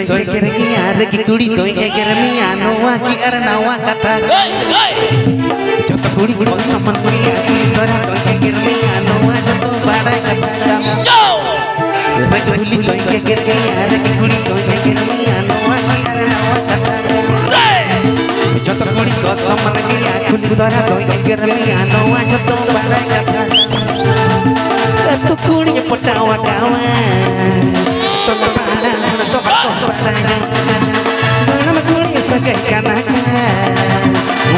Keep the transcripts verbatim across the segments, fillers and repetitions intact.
ᱫᱚᱭ ᱮᱜᱮᱨ ᱜᱮᱭᱟ, ᱨᱟᱹᱜᱤ ᱠᱩᱲᱤ ᱫᱚᱭ ᱮᱜᱮᱨ ᱢᱮᱭᱟ, ᱱᱚᱣᱟ ᱠᱤ ᱟᱨ ᱱᱟᱣᱟ ᱠᱟᱛᱷᱟ? ᱡᱚᱛᱚ ᱠᱩᱲᱤ ᱠᱚ ᱥᱚᱢᱟᱱ ᱜᱮᱭᱟ, ᱠᱩᱲᱤ ᱫᱚᱨᱟ ᱫᱚᱭ ᱮᱜᱮᱨ ᱢᱮᱭᱟ, ᱱᱚᱣᱟ ᱡᱚᱛᱚ ᱵᱟᱲᱟᱭ ᱠᱟᱛᱷᱟ ᱠᱟᱱᱟ᱾ ᱨᱟᱹᱜᱤ ᱠᱩᱲᱤ ᱫᱚᱭ ᱮᱜᱮᱨ ᱜᱮᱭᱟ, ᱨᱟᱹᱜᱤ ᱠᱩᱲᱤ ᱫᱚᱭ ᱮᱜᱮᱨ ᱢᱮᱭᱟ, ᱱᱚᱣᱟ ᱠᱤ ᱟᱨ ᱱᱟᱣᱟ ᱠᱟᱛᱷᱟ ᱠᱟᱱᱟ? ᱡᱚᱛᱚ ᱠᱩᱲᱤ ᱠᱚ ᱥᱚᱢᱟᱱ ᱜᱮᱭᱟ, ᱠᱩᱲᱤ ᱫᱚᱨᱟ ᱫᱚᱭ ᱮᱜᱮᱨ ᱢᱮᱭᱟ, ᱱᱚᱣᱟ ᱡᱚᱛᱚ ᱵᱟᱲᱟᱭ ᱠᱟᱛᱷᱟ ᱠᱟᱱᱟ᱾ ᱟᱹᱛᱩ ᱠᱩᱲᱤᱧ ᱯᱚᱴᱟᱣ ᱟᱠᱟᱣᱟ, ᱴᱚᱞᱟ ᱯᱟᱲᱟ ᱦᱚᱲ ᱫᱚ ᱵᱟᱠᱚ ᱵᱟᱲᱟᱭᱟ᱾ ᱜᱚᱲᱚᱢ ᱠᱩᱲᱤ ᱥᱟᱹᱜᱟᱹᱭ ᱠᱟᱱᱟ ᱠᱚ,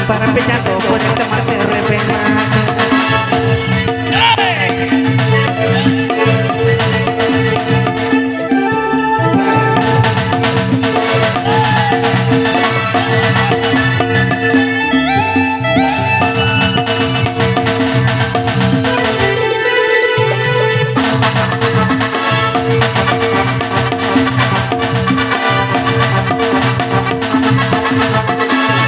ᱵᱟᱨ ᱯᱮ ᱪᱟᱸᱫᱚ ᱯᱚᱨᱮ ᱛᱮ ᱢᱟᱥᱮ ᱨᱮᱵᱮᱱᱟ᱾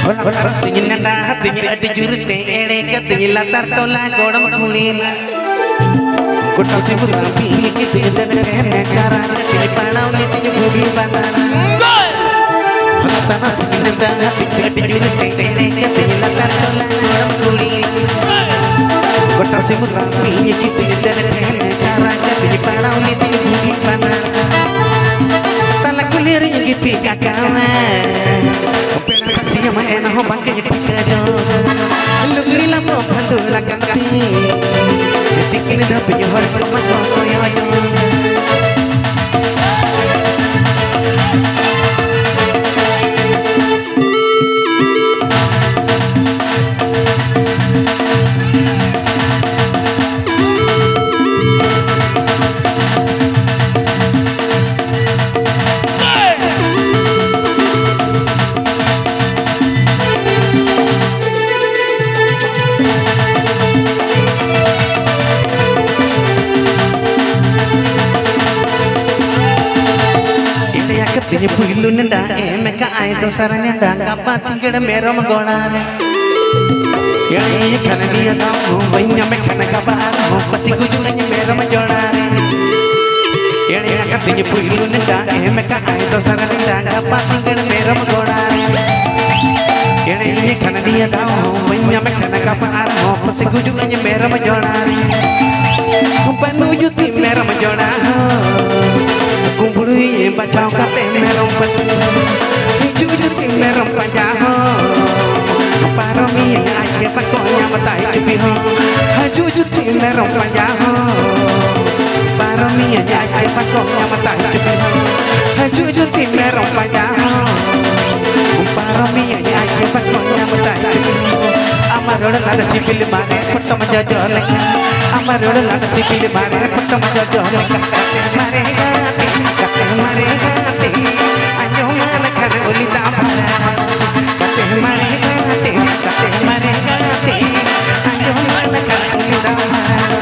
ᱦᱚᱞᱟ ᱛᱟᱨᱟᱥᱤᱧ ᱱᱮᱰᱟ ᱦᱟᱹᱛᱤᱧ ᱟᱹᱰᱤ ᱡᱩᱨ ᱛᱮ ᱮᱲᱮ ᱠᱟᱛᱮᱧ ᱞᱟᱛᱟᱨ ᱴᱚᱞᱟ ᱜᱚᱲᱚᱢ ᱠᱩᱲᱤ ᱢᱟ᱾ ᱜᱚᱴᱟ ᱥᱤᱢᱨᱟ ᱵᱤᱧ ᱠᱤᱫᱤᱧ ᱰᱟᱹᱱ ᱴᱷᱮᱱ ᱪᱟᱨᱟ ᱠᱟᱛᱮᱧ ᱯᱟᱲᱟᱣ ᱞᱤᱫᱤᱧ ᱵᱩᱰᱷᱤ ᱵᱟᱱᱟᱨ᱾ ᱦᱚᱞᱟ ᱛᱟᱨᱟᱥᱤᱧ ᱱᱮᱰᱟ ᱦᱟᱹᱛᱤᱧ ᱟᱹᱰᱤ ᱡᱩᱨ ᱛᱮ ᱮᱲᱮ ᱠᱟᱛᱮᱧ ᱞᱟᱛᱟᱨ ᱴᱚᱞᱟ ᱜᱚᱲᱚᱢ ᱠᱩᱲᱤ ᱢᱟ᱾ ᱜᱚᱴᱟ ᱥᱤᱢᱨᱟ ᱵᱤᱧ ᱠᱤᱫᱤᱧ ᱰᱟᱹᱱ ᱴᱷᱮᱱ ᱪᱟᱨᱟ ᱠᱟᱛᱮᱧ ᱯᱟᱲᱟᱣ ᱞᱤᱫᱤᱧ ᱵᱩᱰᱷᱤ ᱵᱟᱱᱟᱨ᱾ ᱛᱟᱞᱟ ᱠᱩᱞᱦᱤ ᱨᱤᱧ ᱜᱤᱛᱤᱡ ᱟᱠᱟᱱᱟ᱾ ᱯᱮᱲᱟ ᱠᱚ ᱥᱤᱭᱟᱹᱢ ᱮᱱᱦᱚᱸ ᱵᱟᱝ ᱠᱤᱱ ᱴᱷᱤᱠᱟᱹ ᱡᱚᱝ᱾ ᱞᱩᱜᱽᱲᱤ ᱞᱟᱯᱚ ᱵᱷᱟᱸᱫᱩᱲ ᱟᱠᱟᱱ ᱛᱤᱧ᱾ ᱛᱤᱠᱤᱱ ᱫᱷᱟᱹᱵᱤᱡ ᱦᱚᱲ ᱠᱚ ᱵᱟᱠᱚ ᱠᱚᱭᱚᱜ ᱡᱚᱝ᱾ ᱮᱲᱮ ᱟᱠᱟᱫᱤᱧ ᱯᱩᱭᱞᱩ ᱱᱮᱰᱟ, ᱮᱢ ᱠᱟᱜᱼᱟᱭ ᱫᱚᱥᱟᱨ ᱱᱮᱰᱟ, ᱜᱟᱯᱟ ᱥᱤᱸᱜᱟᱹᱲ ᱢᱮᱨᱚᱢ ᱜᱚᱲᱟ ᱨᱮ᱾ ᱮᱲᱮ ᱠᱷᱟᱱ ᱱᱤᱭᱟᱹ ᱫᱷᱟᱣ ᱦᱚᱸ ᱵᱟᱹᱧ ᱧᱟᱢᱮ ᱠᱷᱟᱱ ᱜᱟᱯᱟ ᱟᱨᱦᱚᱸ ᱯᱟᱹᱥᱤ ᱜᱩᱡᱩᱜ ᱟᱹᱧ ᱢᱮᱨᱚᱢ ᱡᱚᱲᱟ ᱨᱮ᱾ ᱮᱲᱮ ᱛᱮᱦᱮᱧ ᱯᱩᱭᱞᱩ ᱱᱮᱰᱟ ᱮᱢ ᱠᱟᱜᱼᱟᱭ ᱫᱚᱥᱟᱨ ᱱᱮᱰᱟ, ᱜᱟᱯᱟ ᱥᱤᱸᱜᱟᱹᱲ ᱢᱮᱨᱚᱢ ᱜᱚᱲᱟ ᱨᱮ᱾ ᱮᱲᱮ ᱤᱧ ᱠᱷᱟᱱ ᱱᱤᱭᱟᱹ ᱫᱷᱟᱣ ᱦᱚᱸ ᱵᱟᱹᱧ ᱧᱟᱢᱮ ᱠᱟᱱᱟ, ᱜᱟᱯᱟ ᱟᱨᱦᱚᱸ ᱯᱟᱥᱮ ᱜᱩᱡᱩᱜ ᱟᱹᱧ ᱢᱮᱨᱚᱢ ᱡᱚᱲᱟ ᱨᱮ᱾ ᱵᱟᱹᱱᱩᱜ ᱡᱩᱫᱤ ᱢᱮᱨᱚᱢ ᱡᱚᱲᱟ ᱦᱚᱸ, ᱠᱩᱢᱵᱽᱲᱩᱭ ᱵᱟᱪᱷᱟᱣ ᱠᱟᱛᱮ ᱢᱮᱨᱚᱢ ᱯᱟᱹᱴᱤ᱾ ᱦᱤᱡᱩᱜ ᱡᱩᱫᱤ ᱢᱮᱨᱚᱢ ᱯᱟᱸᱡᱟ ᱦᱚᱸ, ᱯᱟᱨᱚᱢᱤᱭᱟᱹᱧ ᱟᱡ ᱜᱮ ᱵᱟᱠᱚ ᱧᱟᱢ ᱛᱟᱭ ᱪᱩᱯᱤ ᱦᱚᱸ᱾ ᱦᱤᱡᱩᱜ ᱡᱩᱫᱤ ᱢᱮᱨᱚᱢ ᱯᱟᱸᱡᱟ ᱦᱚᱸ, ᱯᱟᱨᱚᱢᱤᱭᱟᱹᱧ ᱟᱡ ᱜᱮ ᱵᱟᱠᱚ ᱧᱟᱢ ᱛᱟᱭ ᱪᱩᱯᱤ ᱦᱚᱸ᱾ ᱦᱤᱡᱩᱜ ᱡᱩᱫᱤ ᱢᱮᱨᱚᱢ ᱯᱟᱸᱡᱟ ᱦᱚᱸ, ᱯᱟᱨᱚᱢᱤᱭᱟᱹᱧ ᱟᱡ ᱜᱮ ᱵᱟᱠᱚ ᱧᱟᱢ ᱛᱟᱭ ᱪᱩᱯᱤ ᱦᱚᱸ᱾ ᱟᱢᱟᱜ ᱨᱚᱲ ᱞᱟᱸᱫᱟ ᱥᱤᱵᱤᱞ ᱢᱟᱨᱮ ᱯᱚᱴᱚᱢ ᱡᱚᱡᱚ ᱞᱮᱠᱟ᱾ ᱟᱢᱟᱜ ᱨᱚᱲ ᱞᱟᱸᱫᱟ ᱥᱤᱵᱤᱞ ᱢᱟᱨᱮ ᱯᱚᱴᱚᱢ ᱡᱚᱡᱚ ᱞᱮᱠᱟ᱾ ᱠᱟᱛᱮ ᱢᱟᱨᱮ ᱜᱟᱛᱮ, ᱠᱟᱛᱮ ᱢᱟᱨᱮ ᱜᱟᱛᱮ, ᱟᱸᱡᱚᱢ ᱢᱟ ᱞᱮᱠᱷᱟᱱ ᱩᱞᱤ ᱫᱟᱢ ᱵᱷᱟᱨᱟ᱾ ᱠᱟᱛᱮ ᱢᱟᱨᱮ ᱜᱟᱛᱮ, ᱠᱟᱛᱮ ᱢᱟᱨᱮ ᱜᱟᱛᱮ, ᱟᱸᱡᱚᱢ ᱢᱟ ᱞᱮᱠᱷᱟᱱ ᱩᱞᱤ ᱫᱟᱢ ᱵᱷᱟᱨᱟ᱾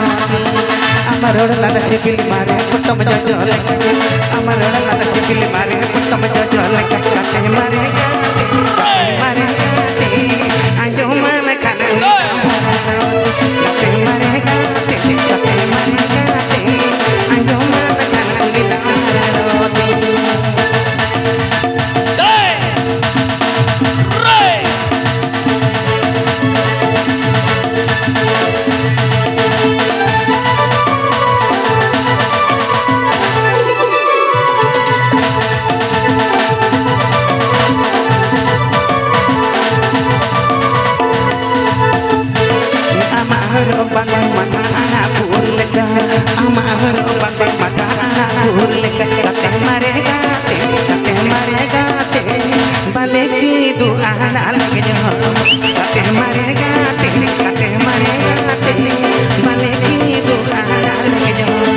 ᱟᱢᱟᱜ ᱨᱚᱲ ᱞᱟᱸᱫᱟ ᱥᱤᱵᱤᱞ ᱢᱟᱨᱮ ᱯᱚᱴᱚᱢ ᱡᱚᱡᱚ ᱞᱮᱠᱟ᱾ ᱟᱢᱟᱜ ᱨᱚᱲ ᱞᱟᱸᱫᱟ ᱥᱤᱵᱤᱞ ᱢᱟᱨᱮ ᱯᱚᱴᱚᱢ ᱡᱚᱡᱚ ᱞᱮᱠᱟ᱾ ᱠᱟᱛᱮ ᱢᱟᱨᱮ ᱜᱟᱛᱮ, ᱠᱟᱛᱮ ᱢᱟᱨᱮ ᱜᱟᱛᱮ, ᱟᱸᱡᱚᱢ ᱢᱟ ᱞᱮᱠᱷᱟᱱ ᱩᱞᱤ ᱫᱟᱢ ᱵᱷᱟᱨᱟ᱾ ᱠᱟᱛᱮ ᱢᱟᱨᱮ ᱜᱟᱛᱮ, ᱠᱟᱛᱮ ᱢᱟᱨᱮ ᱜᱟᱛᱮ, ᱟᱸᱡᱚᱢ ᱢᱟ ᱞᱮᱠᱷᱟᱱ ᱩᱞᱤ ᱫᱟᱢ ᱵᱷᱟᱨᱟ᱾ ᱟᱢᱟᱜ ᱦᱚᱨᱚᱜ ᱵᱟᱸᱫᱮ ᱢᱟᱛᱷᱟ ᱟᱱᱟ ᱯᱩᱨ ᱞᱮᱠᱟ, ᱟᱢᱟᱜ ᱦᱚᱨᱚᱜ ᱵᱟᱸᱫᱮ ᱢᱟᱛᱷᱟ ᱟᱱᱟ ᱯᱩᱨ ᱞᱮᱠᱟ᱾ ᱠᱟᱛᱮ ᱢᱟᱨᱮ ᱜᱟᱛᱮ, ᱠᱟᱛᱮ ᱢᱟᱨᱮ ᱜᱟᱛᱮ, ᱵᱟᱞᱮ ᱠᱤᱫᱩ ᱟᱦᱟᱲᱟ ᱞᱮᱠ ᱡᱚᱦᱚᱜ᱾ ᱠᱟᱛᱮ ᱢᱟᱨᱮ ᱜᱟᱛᱮ, ᱠᱟᱛᱮ ᱢᱟᱨᱮ ᱜᱟᱛᱮ, ᱵᱟᱞᱮ ᱠᱤᱫᱩ ᱟᱦᱟᱲᱟ ᱞᱮᱠ ᱡᱚᱦᱚᱜ᱾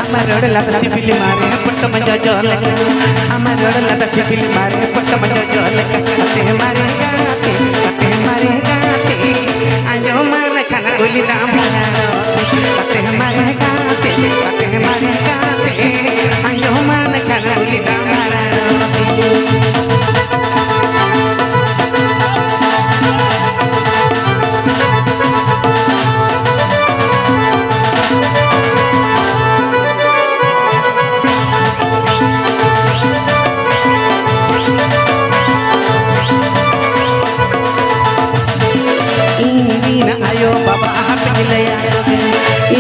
ᱟᱢᱟᱜ ᱨᱚᱲ ᱞᱟᱸᱫᱟ ᱥᱤᱵᱤᱞ ᱢᱟᱨᱮ ᱯᱚᱴᱚᱢ ᱡᱚᱡᱚ ᱞᱮᱠᱟ᱾ ᱟᱢᱟᱜ ᱨᱚᱲ ᱞᱟᱸᱫᱟ ᱥᱤᱵᱤᱞ ᱢᱟᱨᱮ ᱯᱚᱴᱚᱢ ᱡᱚᱡᱚ ᱞᱮᱠᱟ᱾ ᱠᱟᱛᱮ ᱢᱟᱨᱮ ᱜᱟᱛᱮ, ᱠᱟᱛᱮ ᱢᱟᱨᱮ ᱜᱟᱛᱮ, ᱟᱸᱡᱚᱢ ᱢᱟ ᱞᱮᱠᱷᱟᱱ ᱩᱞᱤ ᱫᱟᱢ ᱦᱟᱯᱮᱧ ᱞᱟᱹᱭᱟ ᱠᱚᱜᱮ,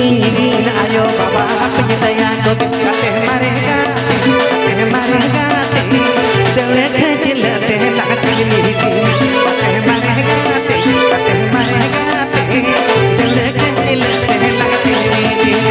ᱤᱧ ᱨᱤᱱ ᱟᱭᱳ ᱵᱟᱵᱟ ᱦᱟᱯᱮᱧ ᱞᱟᱹᱭᱟ ᱠᱚᱜᱮ, ᱠᱟᱛᱮ ᱢᱟᱨᱮ ᱜᱟᱛᱮ, ᱠᱟᱛᱮ ᱢᱟᱨᱮ ᱜᱟᱛᱮ, ᱫᱟᱹᱣᱲᱟᱹ ᱠᱷᱟᱹᱪᱞᱟᱹᱜ ᱛᱮ ᱞᱟᱜᱟ ᱥᱤᱧ ᱢᱤᱫ ᱫᱤᱱ᱾ ᱠᱟᱛᱮ ᱢᱟᱨᱮ ᱜᱟᱛᱮ, ᱠᱟᱛᱮ ᱢᱟᱨᱮ ᱜᱟᱛᱮ, ᱫᱟᱹᱣᱲᱟᱹ ᱠᱷᱟᱹᱪᱞᱟᱹᱜ ᱛᱮ ᱞᱟᱜᱟ ᱥᱤᱧ ᱢᱤᱫ ᱫᱤᱱ᱾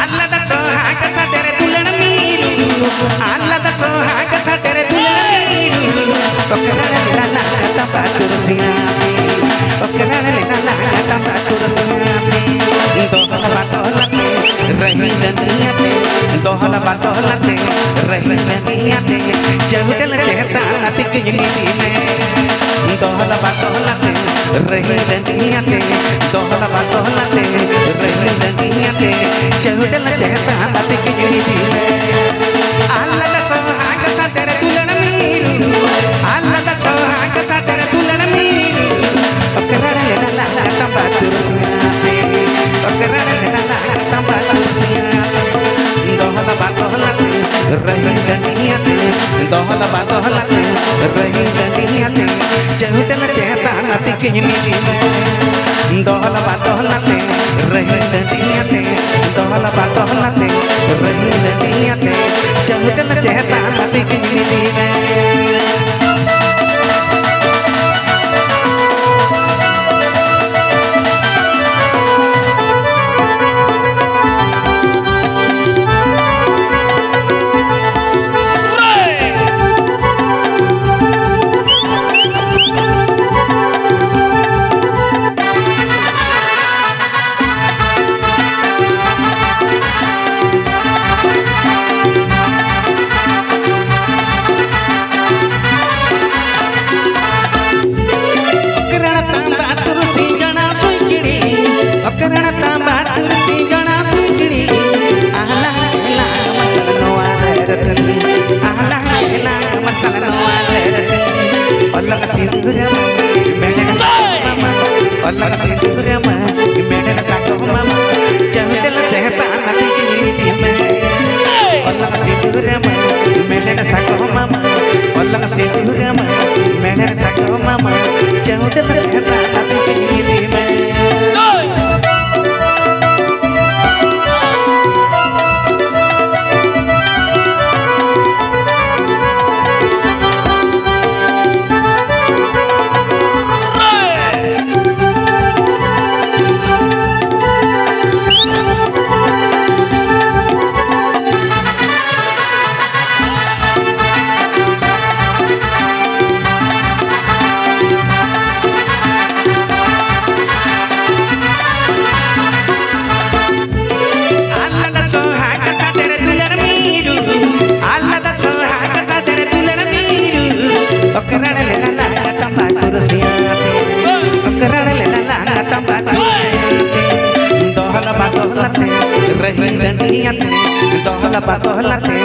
ᱟᱞᱟᱫᱟ ᱥᱚᱦᱟᱜ ᱥᱟᱛᱮ ᱨᱮ ᱫᱩᱞᱟᱹᱲ ᱢᱤᱨᱩ, ᱟᱞᱟᱫᱟ ᱥᱚᱦᱟᱜ ᱥᱟᱛᱮ ᱨᱮ ᱫᱩᱞᱟᱹᱲ ᱢᱤᱨᱩ, ᱚᱠᱨᱟᱲ ᱞᱮᱱᱟ ᱞᱟᱸᱜᱟ ᱛᱟᱢ ᱵᱟᱹᱛᱩᱨ ᱥᱤᱭᱟᱹᱢᱤ, ᱚᱠᱨᱟᱲ ᱞᱮᱱᱟ ᱞᱟᱸᱜᱟ ᱛᱟᱢ ᱵᱟᱹᱛᱩᱨ ᱥᱤᱭᱟᱹᱢᱤ᱾ ᱫᱚᱦᱞᱟ ᱵᱟᱫᱚᱞᱟᱛᱮ ᱨᱟᱹᱦᱤ ᱰᱟᱹᱰᱤᱭᱟᱛᱮ, ᱫᱚᱦᱞᱟ ᱵᱟᱫᱚᱞᱟᱛᱮ ᱨᱟᱹᱦᱤ ᱰᱟᱹᱰᱤᱭᱟᱛᱮ, ᱪᱟᱹᱣᱰᱟᱹᱞ ᱪᱮᱛᱟᱱ ᱛᱤᱠᱤᱱ ᱢᱤᱫ ᱢᱮ᱾ ᱫᱚᱦᱞᱟ ᱵᱟᱫᱚᱞᱟᱛᱮ ᱨᱟᱹᱦᱤ ᱰᱟᱹᱰᱤᱭᱟᱛᱮ, ᱫᱚᱦᱞᱟ ᱵᱟᱫᱚᱞᱟᱛᱮ ᱨᱟᱹᱦᱤ ᱰᱟᱹᱰᱤᱭᱟᱛᱮ, ᱪᱟᱹᱣᱰᱟᱹᱞ ᱪᱮᱛᱟᱱ ᱛᱤᱠᱤᱱ ᱢᱤᱫ ᱢᱮ᱾ ᱟᱞᱟᱫᱟ ᱥᱚᱦᱟᱜ ᱥᱟᱛᱮ ᱨᱮ ᱫᱩᱞᱟᱹᱲ ᱢᱤᱨᱩ, ᱟᱞᱟᱫᱟ ᱥᱚᱦᱟᱜ ᱥᱟᱛᱮ ᱨᱮ ᱫᱩᱞᱟᱹᱲ ᱢᱤᱨᱩ, ᱚᱠᱨᱟᱲ ᱞᱮᱱᱟ ᱞᱟᱸᱜᱟ ᱛᱟᱢ ᱵᱟᱹᱛᱩᱨ ᱥᱤᱭᱟᱹᱢᱤ, ᱚᱠᱨᱟᱲ ᱞᱮᱱᱟ ᱞᱟᱸᱜᱟ ᱛᱟᱢ ᱵᱟᱹᱛᱩᱨ ᱥᱤᱭᱟᱹᱢᱤ᱾ ᱫᱚᱦᱞᱟ ᱵᱟᱫᱚᱞᱟᱛᱮ ᱨᱟᱹᱦᱤ ᱰᱟᱹᱰᱤᱭᱟᱛᱮ, ᱫᱚᱦᱞᱟ ᱵᱟᱫᱚᱞᱟᱛᱮ ᱨᱟᱹᱦᱤ ᱰᱟᱹᱰᱤᱭᱟᱛᱮ, ᱪᱟᱹᱣᱰᱟᱹᱞ ᱪᱮᱛᱟᱱ ᱛᱤᱠᱤᱱ ᱢᱤᱫ ᱢᱮ᱾ ᱫᱚᱦᱞᱟ ᱵᱟᱫᱚᱞᱟᱛᱮ ᱨᱟᱹᱦᱤ ᱰᱟᱹᱰᱤᱭᱟᱛᱮ, ᱫᱚᱦᱞᱟ ᱵᱟᱫᱚᱞᱟᱛᱮ ᱨᱟᱹᱦᱤ ᱰᱟᱹᱰᱤᱭᱟᱛᱮ, ᱪᱟᱹᱣᱰᱟᱹᱞ ᱪᱮᱛᱟᱱ ᱛᱤᱠᱤᱱ ᱢᱤᱫ ᱢᱮ᱾ ᱥᱤᱸᱫᱩᱨᱟᱢᱟ, ᱢᱮᱬᱦᱮᱫ ᱥᱟᱠᱚᱢᱟᱢᱟ, ᱚᱞᱟᱜ ᱥᱤᱸᱫᱩᱨᱟᱢᱟ, ᱢᱮᱬᱦᱮᱫ ᱥᱟᱠᱚᱢᱟᱢᱟ, ᱪᱟᱹᱦᱩᱰᱟᱹᱞ ᱪᱮᱦᱛᱟ ᱱᱟᱹᱛᱤ ᱜᱤᱧ ᱢᱤᱫᱤ ᱢᱮ᱾ ᱚᱞᱟᱜ ᱥᱤᱸᱫᱩᱨᱟᱢᱟ, ᱢᱮᱬᱦᱮᱫ ᱥᱟᱠᱚᱢᱟᱢᱟ, ᱚᱞᱟᱜ ᱥᱤᱸᱫᱩᱨᱟᱢᱟ, ᱢᱮᱬᱦᱮᱫ ᱥᱟᱠᱚᱢᱟᱢᱟ, ᱪᱟᱹᱦᱩᱰᱟᱹᱞ ᱪᱮᱦᱛᱟ ᱱᱟᱹᱛᱤ ᱜᱤᱧ ᱢᱤᱫᱤ ᱢᱮ᱾ ᱟᱞᱟᱫᱟ ᱥᱚᱦᱟᱜ ᱥᱟᱛᱮ ᱨᱮ ᱫᱩᱞᱟᱹᱲ ᱢᱤᱨᱩ, ᱟᱞᱟᱫᱟ ᱥᱚᱦᱟᱜ ᱥᱟᱛᱮ ᱨᱮ ᱫᱩᱞᱟᱹᱲ ᱢᱤᱨᱩ, ᱚᱠᱨᱟᱲ ᱞᱮᱱᱟ ᱞᱟᱸᱜᱟ ᱛᱟᱢᱵᱟ ᱠᱩᱨᱥᱤᱭᱟᱛᱮ, ᱚᱠᱨᱟᱲ ᱞᱮᱱᱟ ᱞᱟᱸᱜᱟ ᱛᱟᱢᱵᱟ ᱠᱩᱨᱥᱤᱭᱟᱛᱮ, ᱫᱚᱦᱞᱟ ᱵᱟ ᱫᱚᱦᱞᱟᱛᱮ, ᱨᱟᱹᱦᱤ ᱰᱟᱹᱰᱤᱭᱟᱛᱮ, ᱫᱚᱦᱞᱟ ᱵᱟ ᱫᱚᱦᱞᱟᱛᱮ,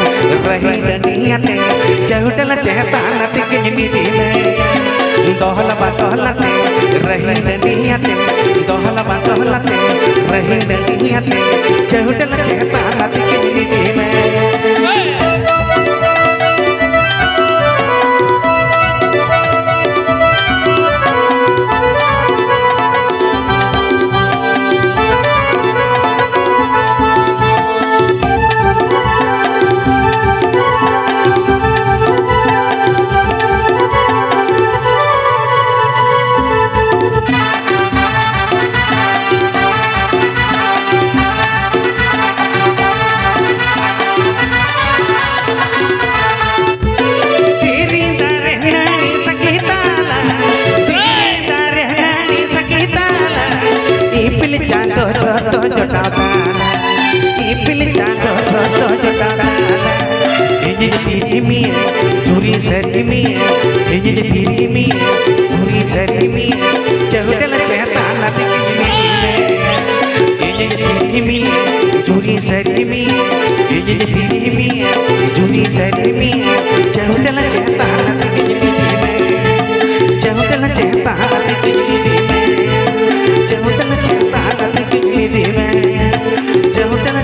ᱨᱟᱹᱦᱤ ᱰᱟᱹᱰᱤᱭᱟᱛᱮ, ᱪᱟᱹᱦᱩᱰᱟᱹᱞ ᱪᱮᱦᱛᱟ ᱱᱟᱹᱛᱤ ᱜᱤᱧ ᱢᱤᱫᱤ ᱢᱮ᱾ ᱫᱚᱦᱞᱟ ᱵᱟ ᱫᱚᱦᱞᱟᱛᱮ, ᱨᱟᱹᱦᱤ ᱰᱟᱹᱰᱤᱭᱟᱛᱮ, ᱫᱚᱦᱞᱟ ᱵᱟ ᱫᱚᱦᱞᱟᱛᱮ, ᱨᱟᱹᱦᱤ ᱰᱟᱹᱰᱤᱭᱟᱛᱮ, ᱪᱟᱹᱦᱩᱰᱟᱹᱞ ᱪᱮᱦᱛᱟ ᱱᱟᱹᱛᱤ ᱜᱤᱧ ᱢᱤᱫᱤ ᱢᱮ᱾ ᱫᱷᱤᱨᱤ ᱫᱟᱨᱮ ᱱᱟᱹᱲᱤ ᱥᱟᱹᱠᱷᱤ ᱛᱟᱞᱟ, ᱫᱷᱤᱨᱤ ᱫᱟᱨᱮ ᱱᱟᱹᱲᱤ ᱥᱟᱹᱠᱷᱤ ᱛᱟᱞᱟ, ᱤᱯᱤᱞ ᱪᱟᱸᱫᱚ ᱡᱚᱛᱚ ᱡᱚᱴᱟᱣ ᱛᱟᱞᱟ, ᱤᱯᱤᱞ ᱪᱟᱸᱫᱚ ᱡᱚᱛᱚ ᱡᱚᱴᱟᱣ ᱛᱟᱞᱟ᱾ ᱤᱧᱤᱧ ᱛᱤᱨᱤᱢᱤᱭᱟᱹ, ᱪᱩᱨᱤ ᱥᱟᱹᱨᱤᱢᱤᱭᱟᱹ, ᱤᱧᱤᱧ ᱛᱤᱨᱤᱢᱤᱭᱟᱹ, ᱪᱩᱨᱤ ᱥᱟᱹᱨᱤᱢᱤᱭᱟᱹ, ᱪᱟᱹᱦᱩᱰᱟᱹᱞ ᱪᱮᱦᱛᱟ ᱱᱟᱹᱛᱤ ᱜᱤᱧ ᱢᱤᱫᱤ ᱢᱮ᱾ ᱤᱧᱤᱧ ᱛᱤᱨᱤᱢᱤᱭᱟᱹ, ᱪᱩᱨᱤ ᱥᱟᱹᱨᱤᱢᱤᱭᱟᱹ, ᱤᱧᱤᱧ ᱛᱤᱨᱤᱢᱤᱭᱟᱹ, ᱪᱩᱨᱤ ᱥᱟᱹᱨᱤᱢᱤᱭᱟᱹ, ᱪᱟᱹᱦᱩᱰᱟᱹᱞ ᱪᱮᱦᱛᱟ ᱱᱟᱹᱛᱤ ᱜᱤᱧ ᱢᱤᱫᱤ ᱢᱮ᱾ ᱪᱮᱛᱟᱱ ᱛᱮᱜᱮ ᱤᱫᱤ ᱢᱮ, ᱪᱮᱛᱟᱱ ᱛᱮᱜᱮ ᱤᱫᱤ ᱢᱮ, ᱪᱮᱛᱟᱱ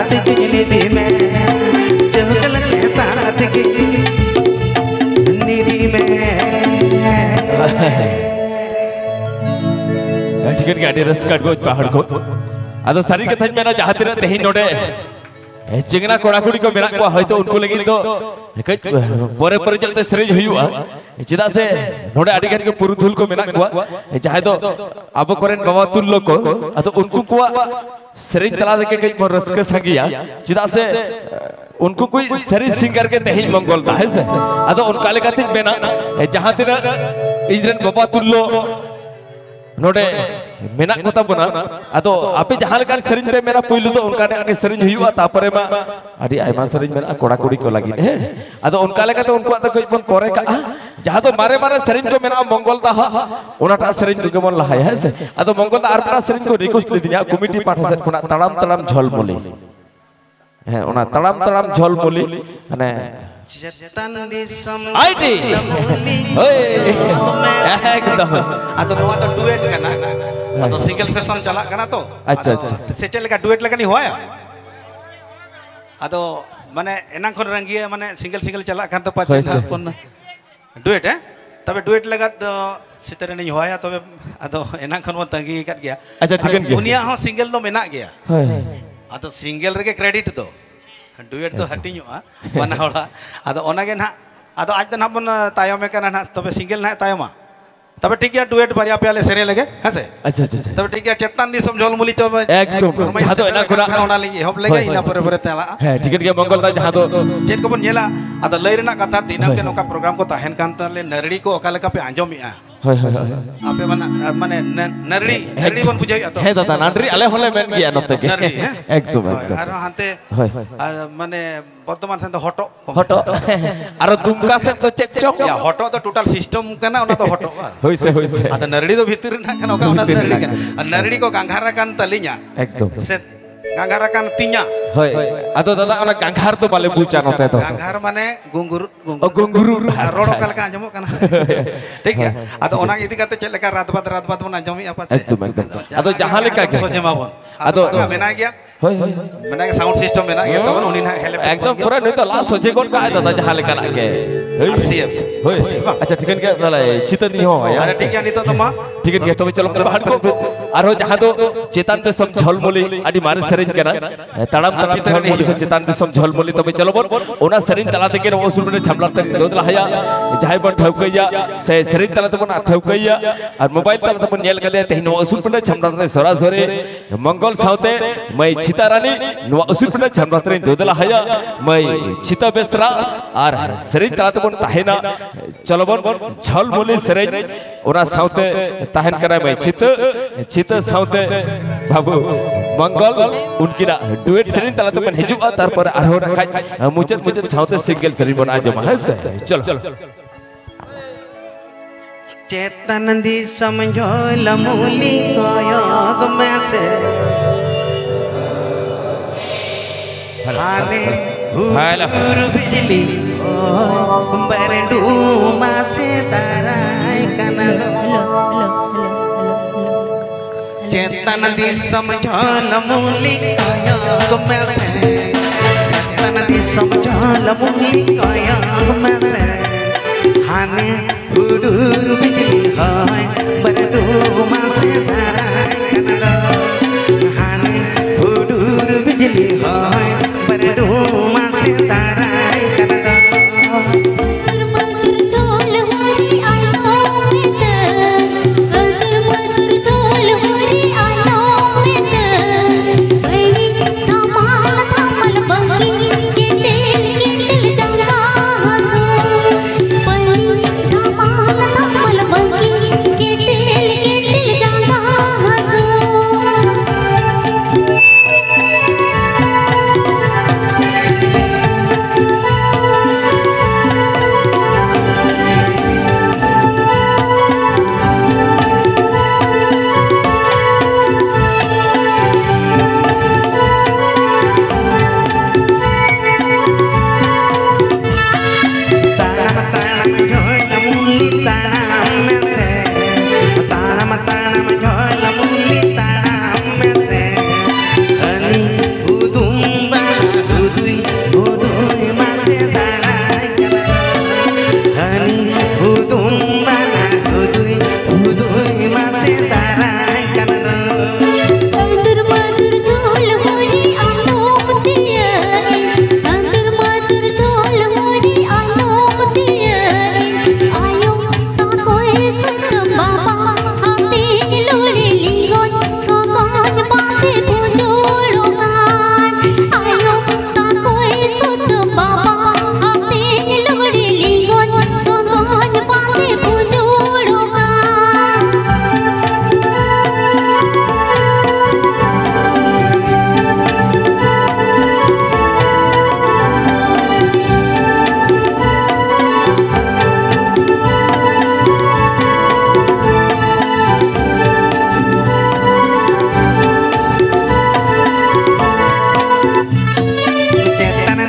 ᱛᱮᱜᱮ ᱤᱫᱤ ᱢᱮ, ᱪᱮᱛᱟᱱ ᱛᱮᱜᱮ ᱤᱫᱤ ᱢᱮ᱾ ᱴᱷᱤᱠᱟᱹᱱ ᱜᱮ, ᱟᱹᱰᱤ ᱨᱟᱹᱥᱠᱟᱹ ᱟᱹᱰᱤ ᱢᱚᱡᱽ ᱯᱟᱦᱟᱲ ᱠᱚ᱾ ᱟᱫᱚ ᱥᱟᱹᱨᱤ ᱠᱟᱛᱷᱟᱧ ᱢᱮᱱᱟ, ᱡᱟᱦᱟᱸ ᱛᱤᱱᱟᱹᱜ ᱛᱮᱦᱮᱧ ᱱᱚᱰᱮ ᱪᱮᱝᱱᱟ ᱠᱚᱲᱟ ᱠᱩᱲᱤ ᱠᱚ ᱢᱮᱱᱟᱜ ᱠᱚᱣᱟ, ᱦᱚᱭᱛᱳ ᱩᱱᱠᱩ ᱞᱟᱹᱜᱤᱫ ᱫᱚ ᱠᱟᱹᱡ ᱯᱚᱨᱮ ᱯᱚᱨᱮ ᱧᱚᱜ ᱛᱮ ᱥᱮᱨᱮᱧ ᱦᱩᱭᱩᱜᱼᱟ᱾ ᱪᱮᱫᱟᱜ ᱥᱮ ᱱᱚᱰᱮ ᱟᱹᱰᱤ ᱜᱟᱱ ᱜᱮ ᱯᱩᱨᱩᱫᱷᱩᱞ ᱠᱚ ᱢᱮᱱᱟᱜ ᱠᱚᱣᱟ, ᱡᱟᱦᱟᱸᱭ ᱫᱚ ᱟᱵᱚ ᱠᱚᱨᱮᱱ ᱵᱟᱵᱟ ᱛᱩᱞᱞᱚ ᱠᱚ᱾ ᱟᱫᱚ ᱩᱱᱠᱩ ᱠᱚᱣᱟᱜ ᱥᱮᱨᱮᱧ ᱛᱟᱞᱟ ᱛᱮᱜᱮ ᱠᱟᱹᱡ ᱵᱚᱱ ᱨᱟᱹᱥᱠᱟᱹ ᱥᱟᱸᱜᱮᱭᱟ᱾ ᱪᱮᱫᱟᱜ ᱥᱮ ᱩᱱᱠᱩ ᱠᱚ ᱥᱮᱨᱮᱧ ᱥᱤᱝᱜᱟᱨ ᱜᱮ ᱛᱮᱦᱮᱧ ᱢᱚᱝᱜᱚᱞ ᱫᱟ, ᱦᱮᱸ ᱥᱮ? ᱟᱫᱚ ᱚᱱᱠᱟ ᱞᱮᱠᱟᱛᱤᱧ ᱢᱮᱱᱟ, ᱡᱟᱦᱟᱸ ᱛᱤᱱᱟᱹᱜ ᱤᱧ ᱨᱮᱱ ᱵᱟᱵᱟ ᱛᱩᱞᱞᱚ ᱱᱚᱰᱮ ᱢᱮᱱᱟᱜ ᱠᱚ ᱛᱟᱵᱚᱱᱟ᱾ ᱟᱫᱚ ᱟᱯᱮ ᱡᱟᱦᱟᱸ ᱞᱮᱠᱟᱱ ᱥᱮᱨᱮᱧ ᱯᱮ ᱢᱮᱱᱟ, ᱯᱩᱭᱞᱩ ᱫᱚ ᱚᱱᱠᱟᱱᱟᱜ ᱜᱮ ᱥᱮᱨᱮᱧ ᱦᱩᱭᱩᱜᱼᱟ, ᱛᱟᱯᱚᱨᱮ ᱢᱟ ᱟᱹᱰᱤ ᱟᱭᱢᱟ ᱥᱮᱨᱮᱧ ᱢᱮᱱᱟᱜᱼᱟ ᱠᱚᱲᱟ ᱠᱩᱲᱤ ᱠᱚ ᱞᱟᱹᱜᱤᱫ, ᱦᱮᱸ᱾ ᱟᱫᱚ ᱚᱱᱠᱟ ᱞᱮᱠᱟᱛᱮ ᱩᱱᱠᱩᱣᱟᱜ ᱫᱚ ᱠᱟᱹᱡ ᱵᱚᱱ ᱯᱚᱨᱮ ᱠᱟᱜᱼᱟ᱾ ᱡᱟᱦᱟᱸ ᱫᱚ ᱢᱟᱨᱮ ᱢᱟᱨᱮ ᱥᱮᱨᱮᱧ ᱠᱚ ᱢᱮᱱᱟᱜᱼᱟ ᱢᱚᱝᱜᱚᱞ ᱫᱟ ᱦᱟᱸᱜ, ᱚᱱᱟᱴᱟᱜ ᱥᱮᱨᱮᱧ ᱠᱚᱜᱮ ᱵᱚᱱ ᱞᱟᱦᱟᱭᱟ, ᱦᱮᱸ ᱥᱮ? ᱟᱫᱚ ᱢᱚᱝᱜᱚᱞ ᱫᱟ ᱟᱨ ᱢᱤᱫᱴᱟᱝ ᱥᱮᱨᱮᱧ ᱠᱚ ᱨᱤᱠᱩᱭᱮᱥᱴ ᱞᱤᱫᱤᱧᱟ ᱠᱚᱢᱤᱴᱤ ᱯᱟᱦᱴᱟ ᱥᱮᱫ ᱠᱷᱚᱱᱟᱜ, ᱛᱟᱲᱟᱢ ᱛᱟᱲᱟᱢ ᱡᱷᱚᱞᱢᱚᱞᱤ᱾ ᱦᱮᱸ, ᱚᱱᱟ ᱛᱟᱲᱟᱢ ᱛᱟᱲᱟᱢ ᱡᱷᱚᱞᱢᱚᱞᱤ, ᱢᱟᱱᱮ ᱪᱮᱛᱟᱱ ᱫᱤᱥᱚᱢ ᱟᱭᱰᱤ᱾ ᱠᱷᱚᱱ ᱦᱳᱭ᱾ ᱧᱟᱢᱚᱜ ᱞᱤᱧ ᱮᱠᱫᱚᱢ᱾ ᱟᱫᱚ ᱱᱚᱣᱟ ᱫᱚ ᱰᱩᱭᱮᱴ ᱠᱟᱱᱟ᱾ ᱟᱫᱚ ᱥᱤᱝᱜᱮᱞ ᱥᱮᱥᱚᱱ ᱪᱟᱞᱟᱜ ᱠᱟᱱᱟ ᱛᱚ᱾ ᱟᱪᱪᱷᱟ, ᱟᱫᱚ ᱟᱪᱪᱷᱟ᱾ ᱥᱮ ᱪᱮᱫ ᱞᱮᱠᱟ ᱰᱩᱭᱮᱴ ᱞᱮᱠᱟᱱᱤᱧ ᱦᱚᱦᱚᱭᱟ? ᱟᱫᱚ ᱢᱟᱱᱮ ᱮᱱᱟᱝ ᱠᱷᱚᱱ ᱨᱟᱸᱜᱤᱭᱟ, ᱢᱟᱱᱮ ᱥᱤᱝᱜᱮᱞ ᱥᱤᱝᱜᱮᱞ ᱪᱟᱞᱟᱜ ᱠᱷᱟᱱ ᱫᱚ ᱯᱟᱪᱮ ᱦᱳᱭ, ᱱᱟᱜ ᱥᱮ᱾ ᱵᱚᱱ ᱰᱩᱭᱮᱴ, ᱦᱮᱸ? ᱛᱚᱵᱮ ᱰᱩᱭᱮᱴ ᱞᱟᱜᱟᱫ ᱫᱚ ᱥᱤᱛᱟᱹᱨᱮᱱᱤᱧ ᱦᱚᱦᱚᱭᱟ, ᱛᱚᱵᱮ ᱟᱫᱚ ᱮᱱᱟᱝ ᱠᱷᱚᱱ ᱵᱚᱱ ᱛᱟᱺᱜᱤ ᱟᱠᱟᱫ ᱜᱮᱭᱟ᱾ ᱟᱪᱪᱷᱟ, ᱴᱷᱤᱠᱟᱹᱱ ᱟᱫᱚ ᱜᱮᱭᱟ᱾ ᱩᱱᱤᱭᱟᱜ ᱦᱚᱸ ᱥᱤᱝᱜᱮᱞ ᱫᱚ ᱢᱮᱱᱟᱜ ᱜᱮᱭᱟ᱾ ᱦᱳᱭ᱾ ᱟᱫᱚ ᱥᱤᱝᱜᱮᱞ ᱨᱮᱜᱮ ᱠᱨᱮᱰᱤᱴ ᱫᱚ᱾ ᱰᱩᱭᱮᱴ ᱫᱚ ᱮᱠᱫᱚᱢ᱾ ᱦᱟᱹᱴᱤᱧᱚᱜᱼᱟ ᱵᱟᱱᱟ ᱦᱚᱲᱟᱜ᱾ ᱟᱫᱚ ᱚᱱᱟᱜᱮ ᱱᱟᱦᱟᱜ, ᱟᱫᱚ ᱟᱡ ᱫᱚ ᱱᱟᱦᱟᱜ ᱵᱚᱱ ᱛᱟᱭᱚᱢᱮ ᱠᱟᱱᱟ ᱱᱟᱦᱟᱜ, ᱛᱚᱵᱮ ᱥᱤᱝᱜᱮᱞ ᱱᱟᱦᱟᱜ ᱛᱟᱭᱚᱢᱟ᱾ ᱛᱚᱵᱮ ᱴᱷᱤᱠ ᱜᱮᱭᱟ, ᱰᱩᱭᱮᱴ ᱵᱟᱨᱭᱟ ᱯᱮᱭᱟ ᱞᱮ ᱥᱮᱨᱮᱧ ᱞᱮᱜᱮ, ᱦᱮᱸ ᱥᱮ? ᱟᱪᱪᱷᱟ, ᱟᱪᱪᱷᱟ, ᱟᱪᱪᱷᱟ᱾ ᱛᱚᱵᱮ ᱴᱷᱤᱠ ᱜᱮᱭᱟ, ᱪᱮᱛᱟᱱ ᱫᱤᱥᱚᱢ ᱡᱷᱚᱞᱢᱩᱞᱤ ᱪᱚ ᱮᱠᱫᱚᱢ, ᱨᱚᱢᱮᱥ ᱡᱟᱦᱟᱸ ᱫᱚ ᱥᱮᱴᱮᱨ ᱮᱱᱟᱝ ᱞᱮᱱᱠᱷᱟᱱ ᱠᱷᱚᱱᱟᱜ ᱚᱱᱟ ᱞᱤᱧ ᱮᱦᱚᱵ ᱞᱮᱜᱮ, ᱦᱳᱭ, ᱤᱱᱟᱹ ᱦᱳᱭ᱾ ᱯᱚᱨᱮ ᱯᱚᱨᱮ ᱛᱮ ᱪᱟᱞᱟᱜᱼᱟ᱾ ᱦᱮᱸ, ᱴᱷᱤᱠ ᱜᱮᱭᱟ, ᱢᱚᱝᱜᱚᱞ ᱫᱟ, ᱡᱟᱦᱟᱸ ᱫᱚ ᱪᱮᱫ ᱠᱚᱵᱚᱱ ᱧᱮᱞᱟ? ᱟᱫᱚ ᱞᱟᱹᱭ ᱨᱮᱱᱟᱜ ᱠᱟᱛᱷᱟ, ᱫᱤᱱᱟᱹᱢ ᱦᱳᱭ, ᱜᱮ ᱦᱳᱭ᱾ ᱱᱚᱝᱠᱟ ᱯᱨᱳᱜᱨᱟᱢ ᱠᱚ ᱛᱟᱦᱮᱱ ᱠᱟᱱ ᱛᱟᱞᱮ, ᱱᱟᱹᱨᱲᱤ ᱠᱚ ᱚᱠᱟ ᱞᱮᱠᱟ ᱯᱮ ᱟᱸᱡᱚᱢᱮᱜᱼᱟ? ᱦᱳᱭ, ᱦᱳᱭ, ᱦᱳᱭ᱾ ᱟᱯᱮ ᱢᱟᱱᱟ-, ᱢᱟᱱᱮ ᱱᱟ-, ᱱᱟᱹᱨᱲᱤ, ᱱᱟᱹᱨᱲᱤ ᱵᱚᱱ ᱵᱩᱡᱷᱟᱹᱣᱮᱜᱼᱟ ᱛᱚ? ᱦᱮᱸ ᱫᱟᱫᱟ, ᱱᱟᱹᱨᱲᱤ ᱟᱞᱮ ᱦᱚᱸᱞᱮ ᱢᱮᱱ ᱜᱮᱭᱟ ᱱᱚᱛᱮ ᱜᱮ᱾ ᱱᱟᱹᱨᱲᱤ, ᱦᱮᱸ? ᱮᱠᱫᱚᱢ, ᱦᱳᱭ, ᱮᱠᱫᱚᱢ᱾ ᱟᱨᱦᱚᱸ ᱦᱟᱱᱛᱮ, ᱦᱳᱭ, ᱦᱳᱭ᱾ ᱟᱨ ᱢᱟᱱᱮ ᱵᱚᱨᱫᱷᱚᱢᱟᱱ ᱥᱮᱱ ᱫᱚ ᱦᱚᱴᱚᱜ ᱠᱚ ᱦᱚᱴᱚᱜ᱾ ᱟᱨᱚ ᱫᱩᱢᱠᱟ ᱥᱮᱫ ᱫᱚ ᱪᱮᱫ ᱪᱚᱝ? ᱭᱟ, ᱦᱚᱴᱚᱜ ᱫᱚ total system ᱠᱟᱱᱟ, ᱚᱱᱟ ᱫᱚ ᱦᱚᱴᱚᱜ ᱵᱟᱝ? ᱦᱳᱭ ᱥᱮ, ᱦᱳᱭ ᱥᱮ᱾ ᱟᱫᱚ ᱱᱟᱹᱨᱲᱤ ᱫᱚ ᱵᱷᱤᱛᱤᱨ ᱨᱮᱱᱟᱜ ᱠᱟᱱᱟ, ᱚᱠᱟ ᱚᱱᱟ ᱵᱷᱤᱛᱤᱨ ᱱᱟᱹᱨᱲᱤ ᱨᱮᱱᱟᱜ ᱠᱟᱱᱟ᱾ ᱠᱟᱱᱟ᱾ ᱟᱨ ᱱᱟᱹᱨᱲᱤ ᱠᱚ ᱜᱟᱸᱜᱷᱟᱨ ᱟᱠᱟᱱ ᱛᱟᱹᱞᱤᱧᱟ᱾ ᱮᱠᱫᱚᱢ᱾ ᱥᱮ ᱜᱟᱸᱜᱷᱟᱨ ᱟᱠᱟᱱ ᱛᱤᱧᱟ᱾ ᱦᱳᱭ᱾ ᱟᱫᱚ ᱫᱟᱫᱟ, ᱚᱱᱟ ᱜᱟᱸᱜᱷᱟᱨ ᱫᱚ ᱵᱟᱞᱮ ᱵᱩᱡᱟ ᱱᱚᱛᱮ ᱫᱚ᱾ ᱜᱟᱸᱜᱷᱟᱨ ᱢᱟᱱᱮ ᱜᱩᱝᱜᱩᱨ, ᱚ, ᱜᱩᱝᱜᱩᱨ᱾ ᱜᱩᱝᱜᱩᱨ᱾ ᱟᱨ ᱨᱚᱲ ᱟᱪᱪᱷᱟ, ᱚᱠᱟ ᱞᱮᱠᱟ ᱟᱸᱡᱚᱢᱚᱜ ᱠᱟᱱᱟ? ᱴᱷᱤᱠ ᱜᱮᱭᱟ᱾ ᱦᱳᱭ, ᱦᱳᱭ᱾ ᱟᱫᱚ ᱚᱱᱟ ᱤᱫᱤ ᱠᱟᱛᱮ ᱪᱮᱫ ᱞᱮᱠᱟ ᱨᱟᱛ ᱵᱟᱫ ᱨᱟᱛ ᱵᱟᱫ ᱵᱚᱱ ᱟᱸᱡᱚᱢᱮᱜᱼᱟ ᱯᱟᱪᱮ? ᱮᱠᱫᱚᱢ, ᱮᱠᱫᱚᱢ᱾ ᱟᱫᱚ ᱡᱟᱦᱟᱸ ᱞᱮᱠᱟ ᱜᱮ᱾ ᱥᱚᱡᱷᱮ ᱢᱟᱵᱚᱱ᱾ ᱟᱫᱚ ᱟᱫᱚ ᱵᱟᱝᱟ, ᱢᱮᱱᱟᱭ ᱜᱮᱭᱟ᱾ ᱦᱳᱭ, ᱦᱳᱭ, ᱦᱳᱭ᱾ ᱢᱮᱱᱟᱭ ᱜᱮ, sound system ᱢᱮᱱᱟᱜ ᱜᱮᱭᱟ, ᱛᱟᱵᱚᱱ ᱩᱱᱤ ᱱᱟᱦᱟᱜ help ᱮᱠᱫᱚᱢ ᱮᱫ ᱵᱚᱱ ᱯᱩᱨᱟᱹ ᱜᱮᱭᱟ᱾ ᱱᱩᱭ ᱫᱚ ᱞᱟ ᱥᱚᱡᱷᱮ ᱜᱚᱫ ᱠᱟᱜᱼᱟᱭ ᱫᱟᱫᱟ, ᱡᱟᱦᱟᱸ ᱞᱮᱠᱟᱱᱟᱜ ᱜᱮ᱾ ᱦᱳᱭ᱾ ᱟᱨ ᱥᱤ ᱮᱯ᱾ ᱦᱳᱭ᱾ ᱟᱨ ᱥᱤ ᱮᱯ ᱵᱟᱝ? ᱟᱪᱪᱷᱟ, ᱴᱷᱤᱠᱟᱹᱱ ᱜᱮᱭᱟ, ᱛᱟᱦᱞᱮ ᱪᱤᱛᱟᱹᱱ ᱱᱤᱭᱟᱹ ᱦᱚᱸ, ᱦᱮᱸ, ᱟᱪᱪᱷᱟ, ᱥᱮ? ᱴᱷᱤᱠ ᱜᱮᱭᱟ, ᱱᱤᱛᱚᱜ ᱫᱚ ᱢᱟ᱾ ᱴᱷᱤᱠᱟᱹᱱ ᱜᱮᱭᱟ, ᱛᱚᱵᱮ ᱪᱚᱞᱚ, ᱥᱚᱫᱚᱨ ᱟᱨᱦᱚᱸ ᱠᱚ᱾ ᱟᱨᱦᱚᱸ ᱡᱟᱦᱟᱸ ᱫᱚ ᱪᱮᱛᱟᱱ ᱫᱤᱥᱚᱢ ᱡᱷᱚᱞᱢᱩᱞᱤ, ᱟᱹᱰᱤ ᱢᱟᱨᱮ ᱥᱮᱨᱮᱧ ᱠᱟᱱᱟ᱾ ᱛᱟᱲᱟᱢ ᱛᱟᱲᱟᱢ ᱡᱷᱚᱞᱢᱩᱞᱤ ᱥᱮ ᱪᱮᱛᱟᱱ ᱫᱤᱥᱚᱢ ᱡᱷᱚᱞᱢᱩᱞᱤ, ᱛᱚᱵᱮ ᱪᱚᱞᱚ ᱵᱚᱱ ᱚᱱᱟ ᱥᱮᱨᱮᱧ ᱛᱟᱞᱟ ᱛᱮᱜᱮ ᱱᱚᱣᱟ ᱩᱥᱩᱞ ᱵᱮᱱᱟ ᱡᱷᱟᱢᱞᱟ ᱛᱮ ᱫᱚ ᱞᱟᱦᱟᱭᱟ᱾ ᱡᱟᱦᱟᱸᱭ ᱵᱚᱱ ᱴᱷᱟᱹᱣᱠᱟᱹᱭᱟ ᱥᱮ ᱥᱮᱨᱮᱧ ᱛᱟᱞᱟ ᱛᱮᱵᱚᱱ ᱴᱷᱟᱹᱣᱠᱟᱹᱭᱟ ᱟᱨ mobile ᱛᱟᱞᱟ ᱛᱮᱵᱚᱱ ᱧᱮᱞ ᱠᱟᱫᱮᱭᱟ, ᱛᱮᱦᱮᱧ ᱱᱚᱣᱟ ᱩᱥᱩᱞ ᱵᱮᱱᱟ ᱡᱷᱟᱢᱞᱟ ᱨᱮ ᱥᱚᱨᱟᱥᱚᱨᱤ ᱢᱚᱝᱜᱚᱞ ᱥᱟᱶᱛᱮ ᱢᱟᱹᱭ ᱪᱷᱤᱛᱟ ᱨᱟᱱᱤ ᱱᱚᱣᱟ ᱩᱥᱩᱞ ᱵᱮᱱᱟ ᱡᱷᱟᱢᱞᱟ ᱛᱮᱧ ᱫᱚ ᱞᱟᱦᱟᱭᱟ᱾ ᱢᱟᱹᱭ ᱪᱷᱤᱛᱟ ᱵᱮᱥᱨᱟ ᱟᱨ ᱥᱮᱨᱮᱧ ᱛᱟᱞᱟ ᱛᱮᱵᱚᱱ ᱛᱟᱦᱮᱱᱟ᱾ ᱪᱚᱞᱚ ᱵᱚᱱ ᱡᱷᱚᱞᱢᱩᱞᱤ ᱥᱮᱨᱮᱧ, ᱚᱱᱟ ᱥᱟᱶᱛᱮ ᱛᱟᱦᱮᱱ ᱠᱟᱱᱟᱭ ᱢᱟᱹᱭ ᱪᱷᱤᱛᱟᱹ, ᱪᱷᱤᱛᱟᱹ ᱥᱟᱶᱛᱮ ᱵᱟᱹᱵᱩ ᱢᱚᱝᱜᱚᱞ, ᱩᱱᱠᱤᱱᱟᱜ duet ᱥᱮᱨᱮᱧ ᱛᱟᱞᱟ ᱛᱮᱵᱚᱱ ᱦᱤᱡᱩᱜᱼᱟ, ᱛᱟᱨᱯᱚᱨᱮ ᱟᱨᱦᱚᱸ ᱱᱟᱠᱷᱟᱡ ᱢᱩᱪᱟᱹᱫ ᱢᱩᱪᱟᱹᱫ ᱥᱟᱶᱛᱮ single ᱥᱮᱨᱮᱧ ᱵᱚᱱ ᱟᱸᱡᱚᱢᱟ, ᱦᱮᱸ ᱥᱮ? ᱪᱚᱞᱚ᱾ ᱪᱮᱛᱟᱱ ᱫᱤᱥᱚᱢ ᱡᱷᱚᱞ ᱢᱩᱞᱤ ᱠᱚᱭᱚᱜ ᱢᱮᱥᱮ᱾ ᱦᱮᱞᱳ᱾ ᱦᱟᱱᱮ ᱦᱮᱞᱳ᱾ ᱦᱩᱰᱩᱨ ᱵᱤᱡᱽᱞᱤ ᱦᱚᱭ ᱵᱟᱹᱨᱰᱩ ᱢᱟᱥᱮ ᱫᱟᱨᱟᱭ ᱠᱟᱱᱟ ᱫᱚ᱾ Hello, hello, hello, hello, hello. ᱪᱮᱛᱟᱱ ᱫᱤᱥᱚᱢ ᱡᱷᱚᱞ ᱢᱩᱞᱤ ᱠᱚᱭᱚᱜ ᱢᱮᱥᱮ᱾ ᱪᱮᱛᱟᱱ ᱫᱤᱥᱚᱢ ᱡᱷᱚᱞ ᱢᱩᱞᱤ ᱠᱚᱭᱚᱜ ᱢᱮᱥᱮ᱾ ᱦᱟᱱᱮ ᱦᱩᱰᱩᱨ ᱵᱤᱡᱽᱞᱤ ᱦᱚᱭ ᱵᱟᱹᱨᱰᱩ ᱢᱟᱥᱮ ᱫᱟᱨᱟᱭ ᱠᱟᱱᱟ ᱫᱚ᱾ ᱦᱟᱱᱮ ᱦᱩᱰᱩᱨ ᱵᱤᱡᱽᱞᱤ ᱦᱚᱭ ᱵᱟᱹᱨᱰᱩ ᱢᱟᱥᱮ ᱫᱟᱨᱟᱭ ᱠᱟᱱᱟ ᱫᱚ᱾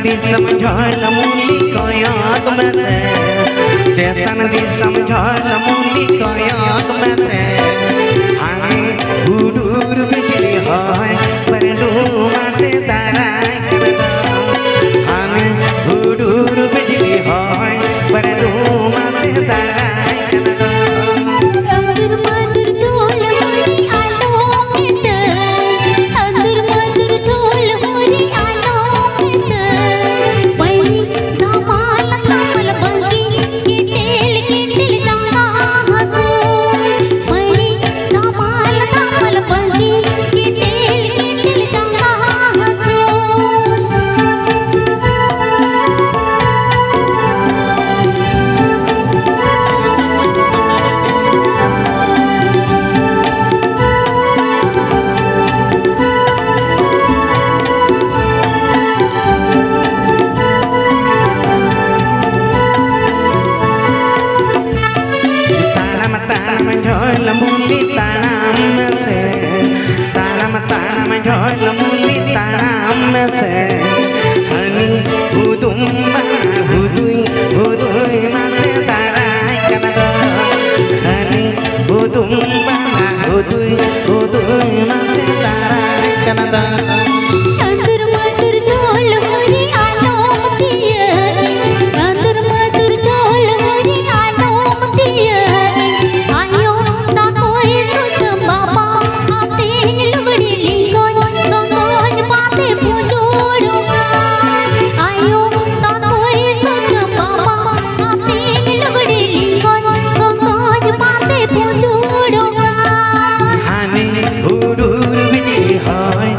ᱫᱤᱥᱚᱢ ᱡᱷᱚᱞᱢᱩᱞᱤ ᱠᱚᱭᱚᱜ ᱢᱮᱥᱮ, ᱪᱮᱛᱟᱱ ᱫᱤᱥᱚᱢ ᱡᱷᱚᱞᱢᱩᱞᱤ ᱠᱚᱭᱚᱜ ᱢᱮᱥᱮ᱾ ᱦᱟᱱᱮ ᱦᱩᱰᱩᱨ ᱵᱤᱡᱽᱞᱤ ᱦᱚᱭ ᱯᱟᱹᱨᱰᱩ ᱢᱟᱥᱮ ᱫᱟᱨᱟᱭ ᱠᱟᱱᱟ ᱫᱚ᱾ ᱦᱟᱱᱮ ᱦᱩᱰᱩᱨ ᱵᱤᱡᱽᱞᱤ ᱦᱚᱭ ᱯᱟᱹᱨᱰᱩ ᱢᱟᱥᱮ ᱫᱟᱨᱟᱭ ᱠᱟᱱᱟ ᱫᱚ᱾ ᱟᱹᱫᱩᱨ ᱢᱟᱹᱫᱩᱨ ᱪᱷᱳᱞ ᱦᱩᱨᱤ ᱟᱞᱚᱢ ᱢᱮᱛᱟᱹᱧ, ᱟᱹᱫᱩᱨ ᱢᱟᱹᱫᱩᱨ ᱪᱷᱳᱞ ᱦᱩᱨᱤ ᱟᱞᱚᱢ ᱢᱮᱛᱟᱹᱧ᱾ ᱯᱟᱹᱧᱪᱤ ᱫᱷᱟᱢᱟᱞ ᱫᱷᱟᱢᱟᱞ ᱵᱟᱸᱫᱤ, ᱠᱮᱴᱮᱞ ᱠᱮᱴᱮᱞ ᱡᱟᱸᱜᱟ ᱦᱟᱹᱥᱩ᱾ ᱯᱟᱹᱧᱪᱤ ᱫᱷᱟᱢᱟᱞ ᱫᱷᱟᱢᱟᱞ ᱵᱟᱸᱫᱤ, ᱠᱮᱴᱮᱞ ᱠᱮᱴᱮᱞ ᱡᱟᱸᱜᱟ ᱦᱟᱹᱥᱩ᱾ ᱛᱟᱲᱟᱢ ᱛᱟᱲᱟᱢ ᱡᱷᱚᱞ ᱢᱩᱞᱤ ᱛᱟᱲᱟᱢ ᱢᱮᱥᱮ, ᱛᱟᱲᱟᱢ ᱛᱟᱲᱟᱢ ᱡᱷᱚᱞ ᱢᱩᱞᱤ ᱛᱟᱲᱟᱢ ᱢᱮᱥᱮ᱾ ᱦᱟᱹᱱᱤ ᱦᱩᱫᱩᱢ ᱵᱟᱦᱟ ᱦᱩᱫᱩᱭ ᱦᱩᱫᱩᱭ ᱢᱟᱥᱮ ᱫᱟᱨᱟᱭ ᱠᱟᱱᱟ ᱫᱚ᱾ ᱦᱟᱹᱱᱤ ᱦᱩᱫᱩᱢ ᱵᱟᱦᱟ ᱦᱩᱫᱩᱭ ᱦᱩᱫᱩᱭ ᱢᱟᱥᱮ ᱫᱟᱨᱟᱭ ᱠᱟᱱᱟ ᱫᱚ᱾ ᱟᱹᱫᱩᱨ ᱢᱟᱹᱫᱩᱨ ᱪᱷᱳᱞ ᱦᱩᱨᱤ ᱟᱞᱚᱢ ᱛᱤᱭᱟᱹᱜ, ᱟᱹᱫᱩᱨ ᱢᱟᱹᱫᱩᱨ ᱪᱷᱳᱞ ᱦᱩᱨᱤ ᱟᱞᱚᱢ ᱛᱤᱭᱟᱹᱜ᱾ ᱟᱭᱳ ᱛᱟᱠᱚᱭ ᱥᱩᱛᱟᱹᱢ ᱵᱟᱵᱟ ᱟᱛᱮᱧ ᱞᱩᱜᱽᱲᱤ ᱞᱤᱸᱜᱚᱱ ᱥᱚᱸᱜᱚᱧ ᱯᱟᱛᱮ ᱯᱩᱡᱩᱲᱚᱜᱼᱟ᱾ ᱟᱭᱳ ᱛᱟᱠᱚᱭ ᱥᱩᱛᱟᱹᱢ ᱵᱟᱵᱟ ᱟᱛᱮᱧ ᱞᱩᱜᱽᱲᱤ ᱞᱤᱸᱜᱚᱱ ᱥᱚᱸᱜᱚᱧ ᱯᱟᱛᱮ ᱯᱩᱡᱩᱲᱚᱜᱼᱟ᱾ ᱦᱟᱱᱮ ᱦᱩᱰᱩᱨ ᱵᱤᱡᱽᱞᱤ ᱦᱚᱭ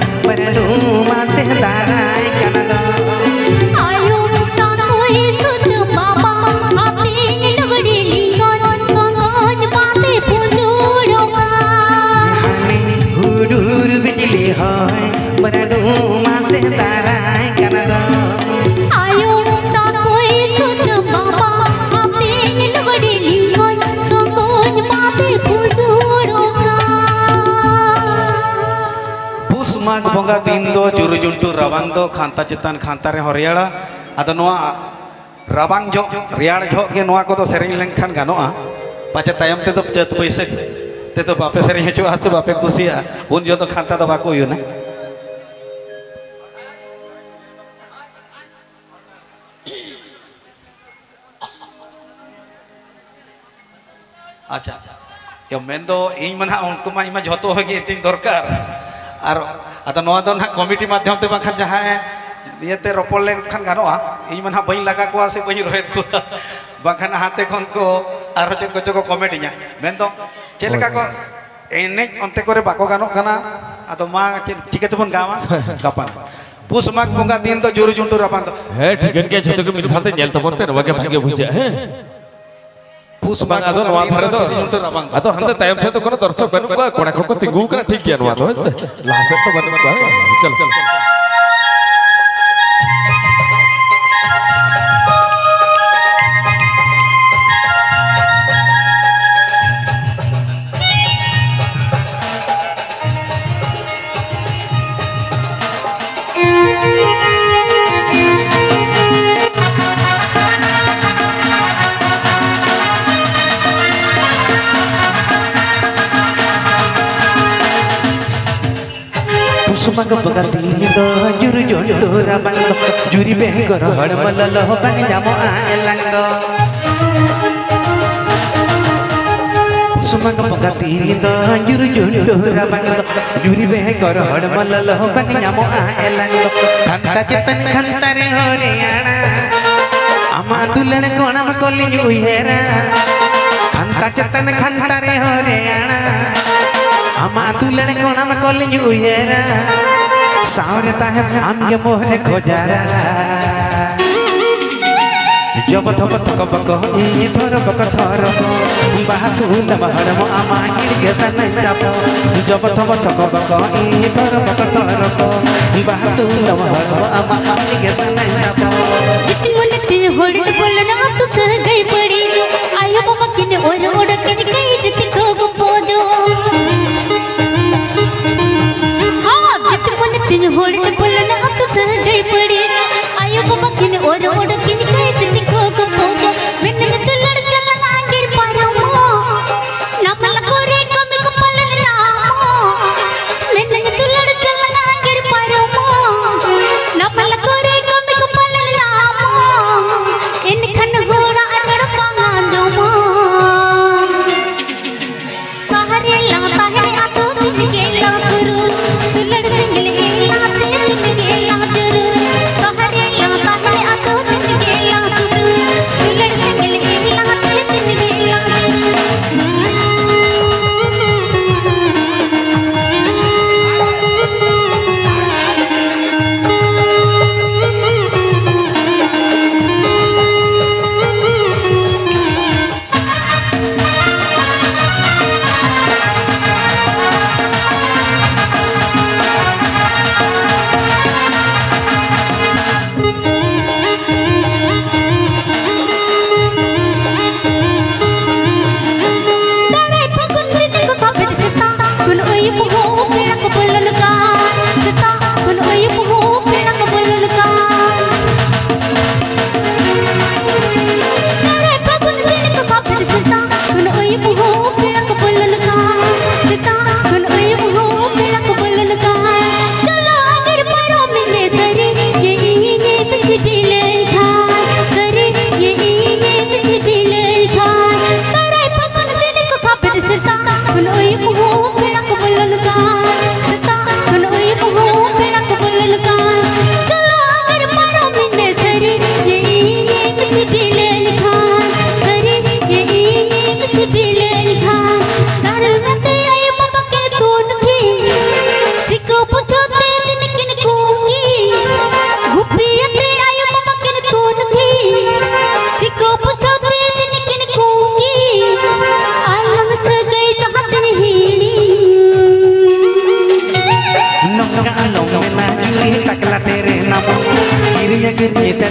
ᱵᱚᱸᱜᱟ ᱫᱤᱱ ᱫᱚ ᱡᱩᱨᱩ ᱡᱩᱱᱴᱩ ᱨᱟᱵᱟᱝ ᱫᱚ ᱠᱷᱟᱱᱛᱟ ᱪᱮᱛᱟᱱ ᱠᱷᱟᱱᱛᱟ ᱨᱮᱦᱚᱸ ᱨᱮᱭᱟᱲᱟ᱾ ᱟᱫᱚ ᱱᱚᱣᱟ ᱨᱟᱵᱟᱝ ᱡᱚᱜ, ᱨᱮᱭᱟᱲ ᱡᱚᱜ ᱜᱮ ᱱᱚᱣᱟ ᱠᱚᱫᱚ ᱥᱮᱨᱮᱧ ᱞᱮᱱᱠᱷᱟᱱ ᱜᱟᱱᱚᱜᱼᱟ᱾ ᱯᱟᱪᱮ ᱛᱟᱭᱚᱢ ᱛᱮᱫᱚ ᱪᱟᱹᱛ ᱵᱟᱹᱭᱥᱟᱹᱠᱷ ᱛᱮᱫᱚ ᱵᱟᱯᱮ ᱥᱮᱨᱮᱧ ᱦᱚᱪᱚᱜᱼᱟ ᱥᱮ ᱵᱟᱯᱮ ᱠᱩᱥᱤᱭᱟᱜᱼᱟ, ᱩᱱ ᱡᱚᱦᱚᱜ ᱫᱚ ᱠᱷᱟᱱᱛᱟ ᱫᱚ ᱵᱟᱠᱚ ᱩᱭᱩᱱᱟ᱾ ᱟᱪᱪᱷᱟ, ᱤᱭᱟᱹ ᱢᱮᱱᱫᱚ ᱤᱧ ᱢᱟ ᱱᱟᱦᱟᱜ ᱩᱱᱠᱩ ᱢᱟ ᱤᱧ ᱢᱟ ᱡᱷᱚᱛᱚ ᱦᱚᱲ ᱜᱮ ᱮᱱᱛᱮᱧ ᱫᱚᱨᱠᱟᱨ᱾ ᱟᱨ ᱟᱫᱚ ᱱᱚᱣᱟ ᱫᱚ ᱱᱟᱦᱟᱜ ᱠᱚᱢᱤᱴᱤ ᱢᱟᱫᱽᱫᱷᱚᱢ ᱛᱮ ᱵᱟᱝᱠᱷᱟᱱ ᱡᱟᱦᱟᱸᱭ ᱤᱭᱟᱹᱛᱮ ᱨᱚᱯᱚᱲ ᱞᱮᱱᱠᱷᱟᱱ ᱜᱟᱱᱚᱜᱼᱟ᱾ ᱤᱧ ᱢᱟ ᱱᱟᱦᱟᱜ ᱵᱟᱹᱧ ᱞᱟᱜᱟ ᱠᱚᱣᱟ ᱥᱮ ᱵᱟᱹᱧ ᱨᱚᱦᱮᱫ ᱠᱚᱣᱟ᱾ ᱵᱟᱝᱠᱷᱟᱱ ᱦᱟᱱᱛᱮ ᱠᱷᱚᱱ ᱠᱚ ᱟᱨᱦᱚᱸ ᱪᱮᱫ ᱠᱚᱪᱚ ᱠᱚ ᱠᱚᱢᱮᱱᱴᱤᱧᱟ᱾ ᱢᱮᱱᱫᱚ ᱪᱮᱫ ᱞᱮᱠᱟ ᱠᱚ ᱮᱱᱮᱡ ᱚᱱᱛᱮ ᱠᱚᱨᱮ ᱵᱟᱠᱚ ᱜᱟᱱᱚᱜ ᱠᱟᱱᱟ᱾ ᱟᱫᱚ ᱢᱟ ᱪᱮᱫ ᱪᱤᱠᱟᱹ ᱛᱮᱵᱚᱱ ᱜᱟᱣᱟ? ᱜᱟᱯᱟ ᱱᱟᱦᱟᱜ ᱯᱩᱥ ᱢᱟᱜᱽ ᱵᱚᱸᱜᱟ ᱫᱤᱱ ᱫᱚ ᱡᱩᱨᱩ ᱡᱩᱱᱴᱩ ᱨᱟᱵᱟᱝ ᱫᱚ᱾ ᱦᱮᱸ, ᱴᱷᱤᱠᱟᱹᱱ ᱜᱮᱭᱟ, ᱡᱷᱚᱛᱚ ᱜᱮ ᱢᱤᱫ ᱥᱟᱶᱛᱮ ᱧᱮᱞ ᱛᱟᱵᱚᱱ ᱯᱮ, ᱱᱚᱣᱟ ᱜᱮ ᱵᱷᱟᱜᱮ ᱵᱩᱡᱷᱟᱹᱜᱼᱟ᱾ ᱦᱮᱸ, ᱯᱩᱥ ᱵᱟᱝ, ᱢᱟᱜᱽ ᱟᱫᱚ ᱵᱚᱸᱜᱟ ᱱᱚᱣᱟ ᱫᱤᱱ ᱫᱷᱟᱨᱮ ᱫᱚ ᱫᱚ ᱡᱩᱨᱩ ᱡᱩᱱᱴᱩ ᱨᱟᱵᱟᱝ ᱫᱚ᱾ ᱟᱫᱚ ᱦᱟᱱᱛᱮ ᱛᱟᱭᱚᱢ ᱥᱮᱫ ᱫᱚ ᱠᱳᱱᱳ ᱫᱚᱨᱥᱚᱠ ᱵᱟᱹᱱᱩᱜ ᱠᱚᱣᱟ, ᱠᱚᱲᱟ ᱠᱚᱠᱚ ᱛᱤᱸᱜᱩ ᱠᱟᱱᱟ, ᱴᱷᱤᱠ ᱜᱮᱭᱟ, ᱱᱚᱣᱟ ᱫᱚ, ᱦᱮᱸ ᱥᱮ? ᱞᱟᱦᱟ ᱥᱮᱫ ᱫᱚ ᱵᱟᱹᱱᱩᱜ ᱠᱚᱣᱟ᱾ ᱦᱮᱸ, ᱪᱚᱞ, ᱪᱚᱞ, ᱪᱚᱞ᱾ ᱯᱩᱥ ᱢᱟᱜᱽ ᱵᱚᱸᱜᱟ ᱫᱤᱱ ᱫᱚ ᱡᱩᱨᱩ ᱡᱩᱱᱴᱩ ᱨᱟᱵᱟᱝ ᱫᱚ, ᱡᱩᱨᱤ ᱵᱮᱜᱚᱨ ᱦᱚᱲᱢᱚ ᱞᱚᱞᱚ ᱵᱟᱝ ᱧᱟᱢᱚᱜᱼᱟ ᱮᱞᱟᱝ ᱫᱚ᱾ ᱯᱩᱥ ᱢᱟᱜᱽ ᱵᱚᱸᱜᱟ ᱫᱤᱱ ᱫᱚ ᱡᱩᱨᱩ ᱡᱩᱱᱴᱩ ᱨᱟᱵᱟᱝ ᱫᱚ, ᱡᱩᱨᱤ ᱵᱮᱜᱚᱨ ᱦᱚᱲᱢᱚ ᱞᱚᱞᱚ ᱵᱟᱝ ᱧᱟᱢᱚᱜᱼᱟ ᱮᱞᱟᱝ ᱫᱚ᱾ ᱠᱷᱟᱱᱛᱟ ᱪᱮᱛᱟᱱ ᱠᱷᱟᱱᱛᱟ ᱨᱮᱦᱚᱸ ᱨᱮᱭᱟᱲᱟ, ᱟᱢᱟᱜ ᱫᱩᱞᱟᱹᱲ ᱠᱚᱲᱟᱢ ᱠᱚᱞᱤᱧ ᱩᱭᱦᱟᱹᱨᱟ᱾ ᱠᱷᱟᱱᱛᱟ ᱪᱮᱛᱟᱱ ᱠᱷᱟᱱᱛᱟ ᱨᱮᱦᱚᱸ ᱨᱮᱭᱟᱲᱟ, ᱟᱢᱟᱜ ᱫᱩᱞᱟᱹᱲ ᱠᱚᱲᱟᱢ ᱠᱚᱞᱤᱧ ᱩᱭᱦᱟᱹᱨᱟ᱾ ᱥᱟᱶᱨᱮ ᱛᱟᱦᱮᱸ ᱟᱢ ᱜᱮ ᱢᱳᱦᱨᱮ ᱠᱷᱚᱡᱟᱨᱟ᱾ ᱡᱚᱵᱚ ᱛᱷᱚᱵᱚ ᱛᱷᱚᱠᱚ ᱵᱚᱠᱚ ᱤᱧ ᱛᱷᱚᱨᱚ ᱵᱚᱠᱚ ᱛᱷᱚᱨᱚ ᱵᱚ᱾ ᱵᱟᱦᱟ ᱛᱩᱞᱟᱹᱢ ᱦᱚᱲᱢᱚ ᱟᱢᱟᱜ ᱦᱤᱲ ᱜᱮ ᱥᱟᱱᱟᱧ ᱪᱟᱯᱚ᱾ ᱡᱚᱵᱚ ᱛᱷᱚᱵᱚ ᱛᱷᱚᱠᱚ ᱵᱚᱠᱚ ᱤᱧ ᱛᱷᱚᱨᱚ ᱵᱚᱠᱚ ᱛᱷᱚᱨᱚ ᱵᱚ᱾ ᱵᱟᱦᱟ ᱛᱩᱞᱟᱹᱢ ᱦᱚᱲᱢᱚ ᱟᱢᱟᱜ ᱦᱤᱲ ᱜᱮ ᱥᱟᱱᱟᱧ ᱪᱟᱯᱚ᱾ ᱡᱤᱛᱤ ᱢᱚᱱᱮ ᱛᱮ ᱦᱚᱲ ᱵᱚᱞᱚᱱᱟ ᱟᱹᱛᱩ ᱥᱟᱹᱜᱟᱹᱭ ᱵᱟᱹᱲᱤᱡᱚᱜ᱾ ᱟᱭᱳ ᱵᱟᱵᱟ ᱠᱤᱱ ᱚᱨ ᱚᱰᱚᱠ ᱠᱮᱫ ᱠᱟᱹᱭ ᱡᱤᱛᱤ ᱠᱚ ᱜᱚᱯᱚᱡᱚᱜ᱾ ᱦᱚᱸ, ᱡᱤᱛᱤ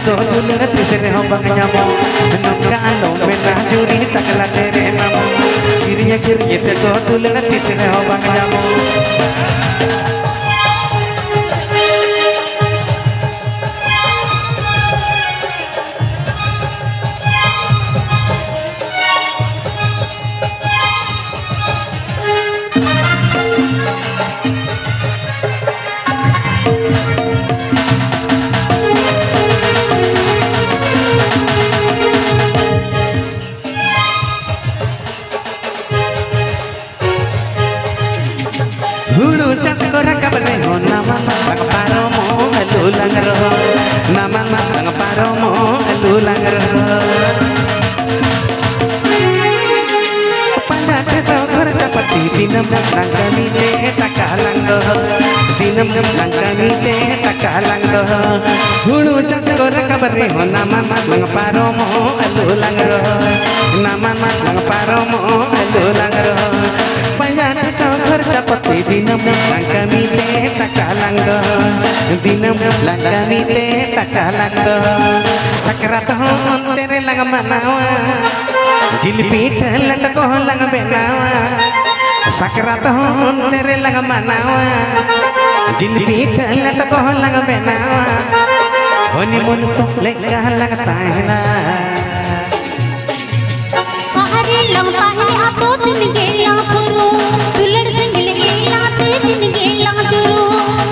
ᱛᱮᱫᱚ ᱫᱩᱞᱟᱹᱲ ᱛᱤᱥ ᱨᱮᱦᱚᱸ ᱵᱟᱝ ᱧᱟᱢᱚᱜ᱾ ᱱᱚᱝᱠᱟ ᱟᱞᱚᱢ ᱢᱮᱱᱟ ᱡᱩᱨᱤ ᱛᱟᱠᱞᱟ ᱛᱮᱨᱮ ᱱᱟᱢ᱾ ᱠᱤᱨᱤᱧ ᱟᱹᱠᱷᱨᱤᱧ ᱛᱮᱫᱚ ᱫᱩᱞᱟᱹᱲ ᱛᱤᱥ ᱨᱮᱦᱚᱸ ᱵᱟᱝ ᱧᱟᱢᱚᱜ᱾ ᱦᱩᱲᱩ ᱪᱟᱥ ᱠᱚ ᱨᱟᱠᱟᱵ ᱨᱮᱦᱚᱸ ᱱᱟᱢᱟᱞ ᱵᱟᱝ ᱯᱟᱨᱚᱢᱚᱜ ᱟᱹᱞᱩ ᱞᱟᱝ ᱨᱚᱦᱚᱭ, ᱱᱟᱢᱟᱞ ᱵᱟᱝ ᱯᱟᱨᱚᱢᱚᱜ ᱟᱹᱞᱩ ᱞᱟᱝ ᱨᱚᱦᱚᱭ᱾ ᱯᱟᱸᱡᱟ ᱴᱷᱮᱥᱟᱣ ᱠᱷᱚᱨᱪᱟ ᱯᱟᱹᱛᱤ ᱫᱤᱱᱟᱹᱢ ᱞᱟᱝ ᱠᱟᱹᱢᱤ ᱛᱮ ᱴᱟᱠᱟ ᱞᱟᱝ ᱫᱚᱦᱚ, ᱫᱤᱱᱟᱹᱢ ᱞᱟᱝ ᱠᱟᱹᱢᱤ ᱛᱮ ᱴᱟᱠᱟ ᱞᱟᱝ ᱫᱚᱦᱚ᱾ ᱦᱩᱲᱩ ᱪᱟᱥ ᱠᱚ ᱨᱟᱠᱟᱵ ᱨᱮᱦᱚᱸ ᱱᱟᱢᱟᱞ ᱵᱟᱝ ᱯᱟᱨᱚᱢᱚᱜ ᱟᱹᱞᱩ ᱞᱟᱝ ᱨᱚᱦᱚᱭ, ᱱᱟᱢᱟᱞ ᱵᱟᱝ ᱯᱟᱨᱚᱢᱚᱜ ᱟᱹᱞᱩ ᱞᱟᱝ ᱨᱚᱦᱚᱭ᱾ ᱯᱟᱸᱡᱟ ᱴᱷᱮᱥᱟᱣ ᱠᱷᱚᱨᱪᱟ ᱯᱟᱹᱛᱤ ᱫᱤᱱᱟᱹᱢ ᱞᱟᱝ ᱠᱟᱹᱢᱤ ᱛᱮ ᱴᱟᱠᱟ ᱞᱟᱝ ᱫᱚᱦᱚ, ᱫᱤᱱᱟᱹᱢ ᱞᱟᱝ ᱠᱟᱹᱢᱤ ᱛᱮ ᱴᱟᱠᱟ ᱞᱟᱝ ᱫᱚᱦᱚ᱾ ᱥᱟᱠᱨᱟᱛ ᱦᱚᱸ ᱚᱱᱛᱮ ᱨᱮ ᱞᱟᱝ ᱢᱟᱱᱟᱣᱟ, ᱡᱤᱞ ᱯᱤᱴᱷᱟᱹ ᱞᱮᱴᱚ ᱠᱚᱦᱚᱸ ᱞᱟᱝ ᱵᱮᱱᱟᱣᱟ᱾ ᱥᱟᱠᱨᱟᱛ ᱦᱚᱸ ᱚᱱᱛᱮ ᱨᱮ ᱞᱟᱝ ᱢᱟᱱᱟᱣᱟ, ᱡᱤᱞ ᱯᱤᱴᱷᱟᱹ ᱞᱮᱴᱚ ᱠᱚᱦᱚᱸ ᱞᱟᱝ ᱵᱮᱱᱟᱣᱟ᱾ ᱦᱚᱱᱤᱢᱩᱱ ᱠᱚ ᱞᱮᱠᱟ ᱞᱟᱝ ᱛᱟᱦᱮᱱᱟ᱾ ᱥᱟᱦᱟᱨᱮ ᱞᱟᱝ ᱛᱟᱦᱮᱱ ᱟᱛᱳ ᱫᱤᱱ ᱜᱮ ᱞᱟᱝ ᱥᱩᱨᱩ, ᱫᱩᱞᱟᱹᱲ ᱥᱮᱸᱜᱮᱞ ᱜᱮ ᱞᱟᱝ ᱛᱮ ᱫᱤᱱ ᱜᱮ ᱞᱟᱝ ᱡᱩᱨᱩ᱾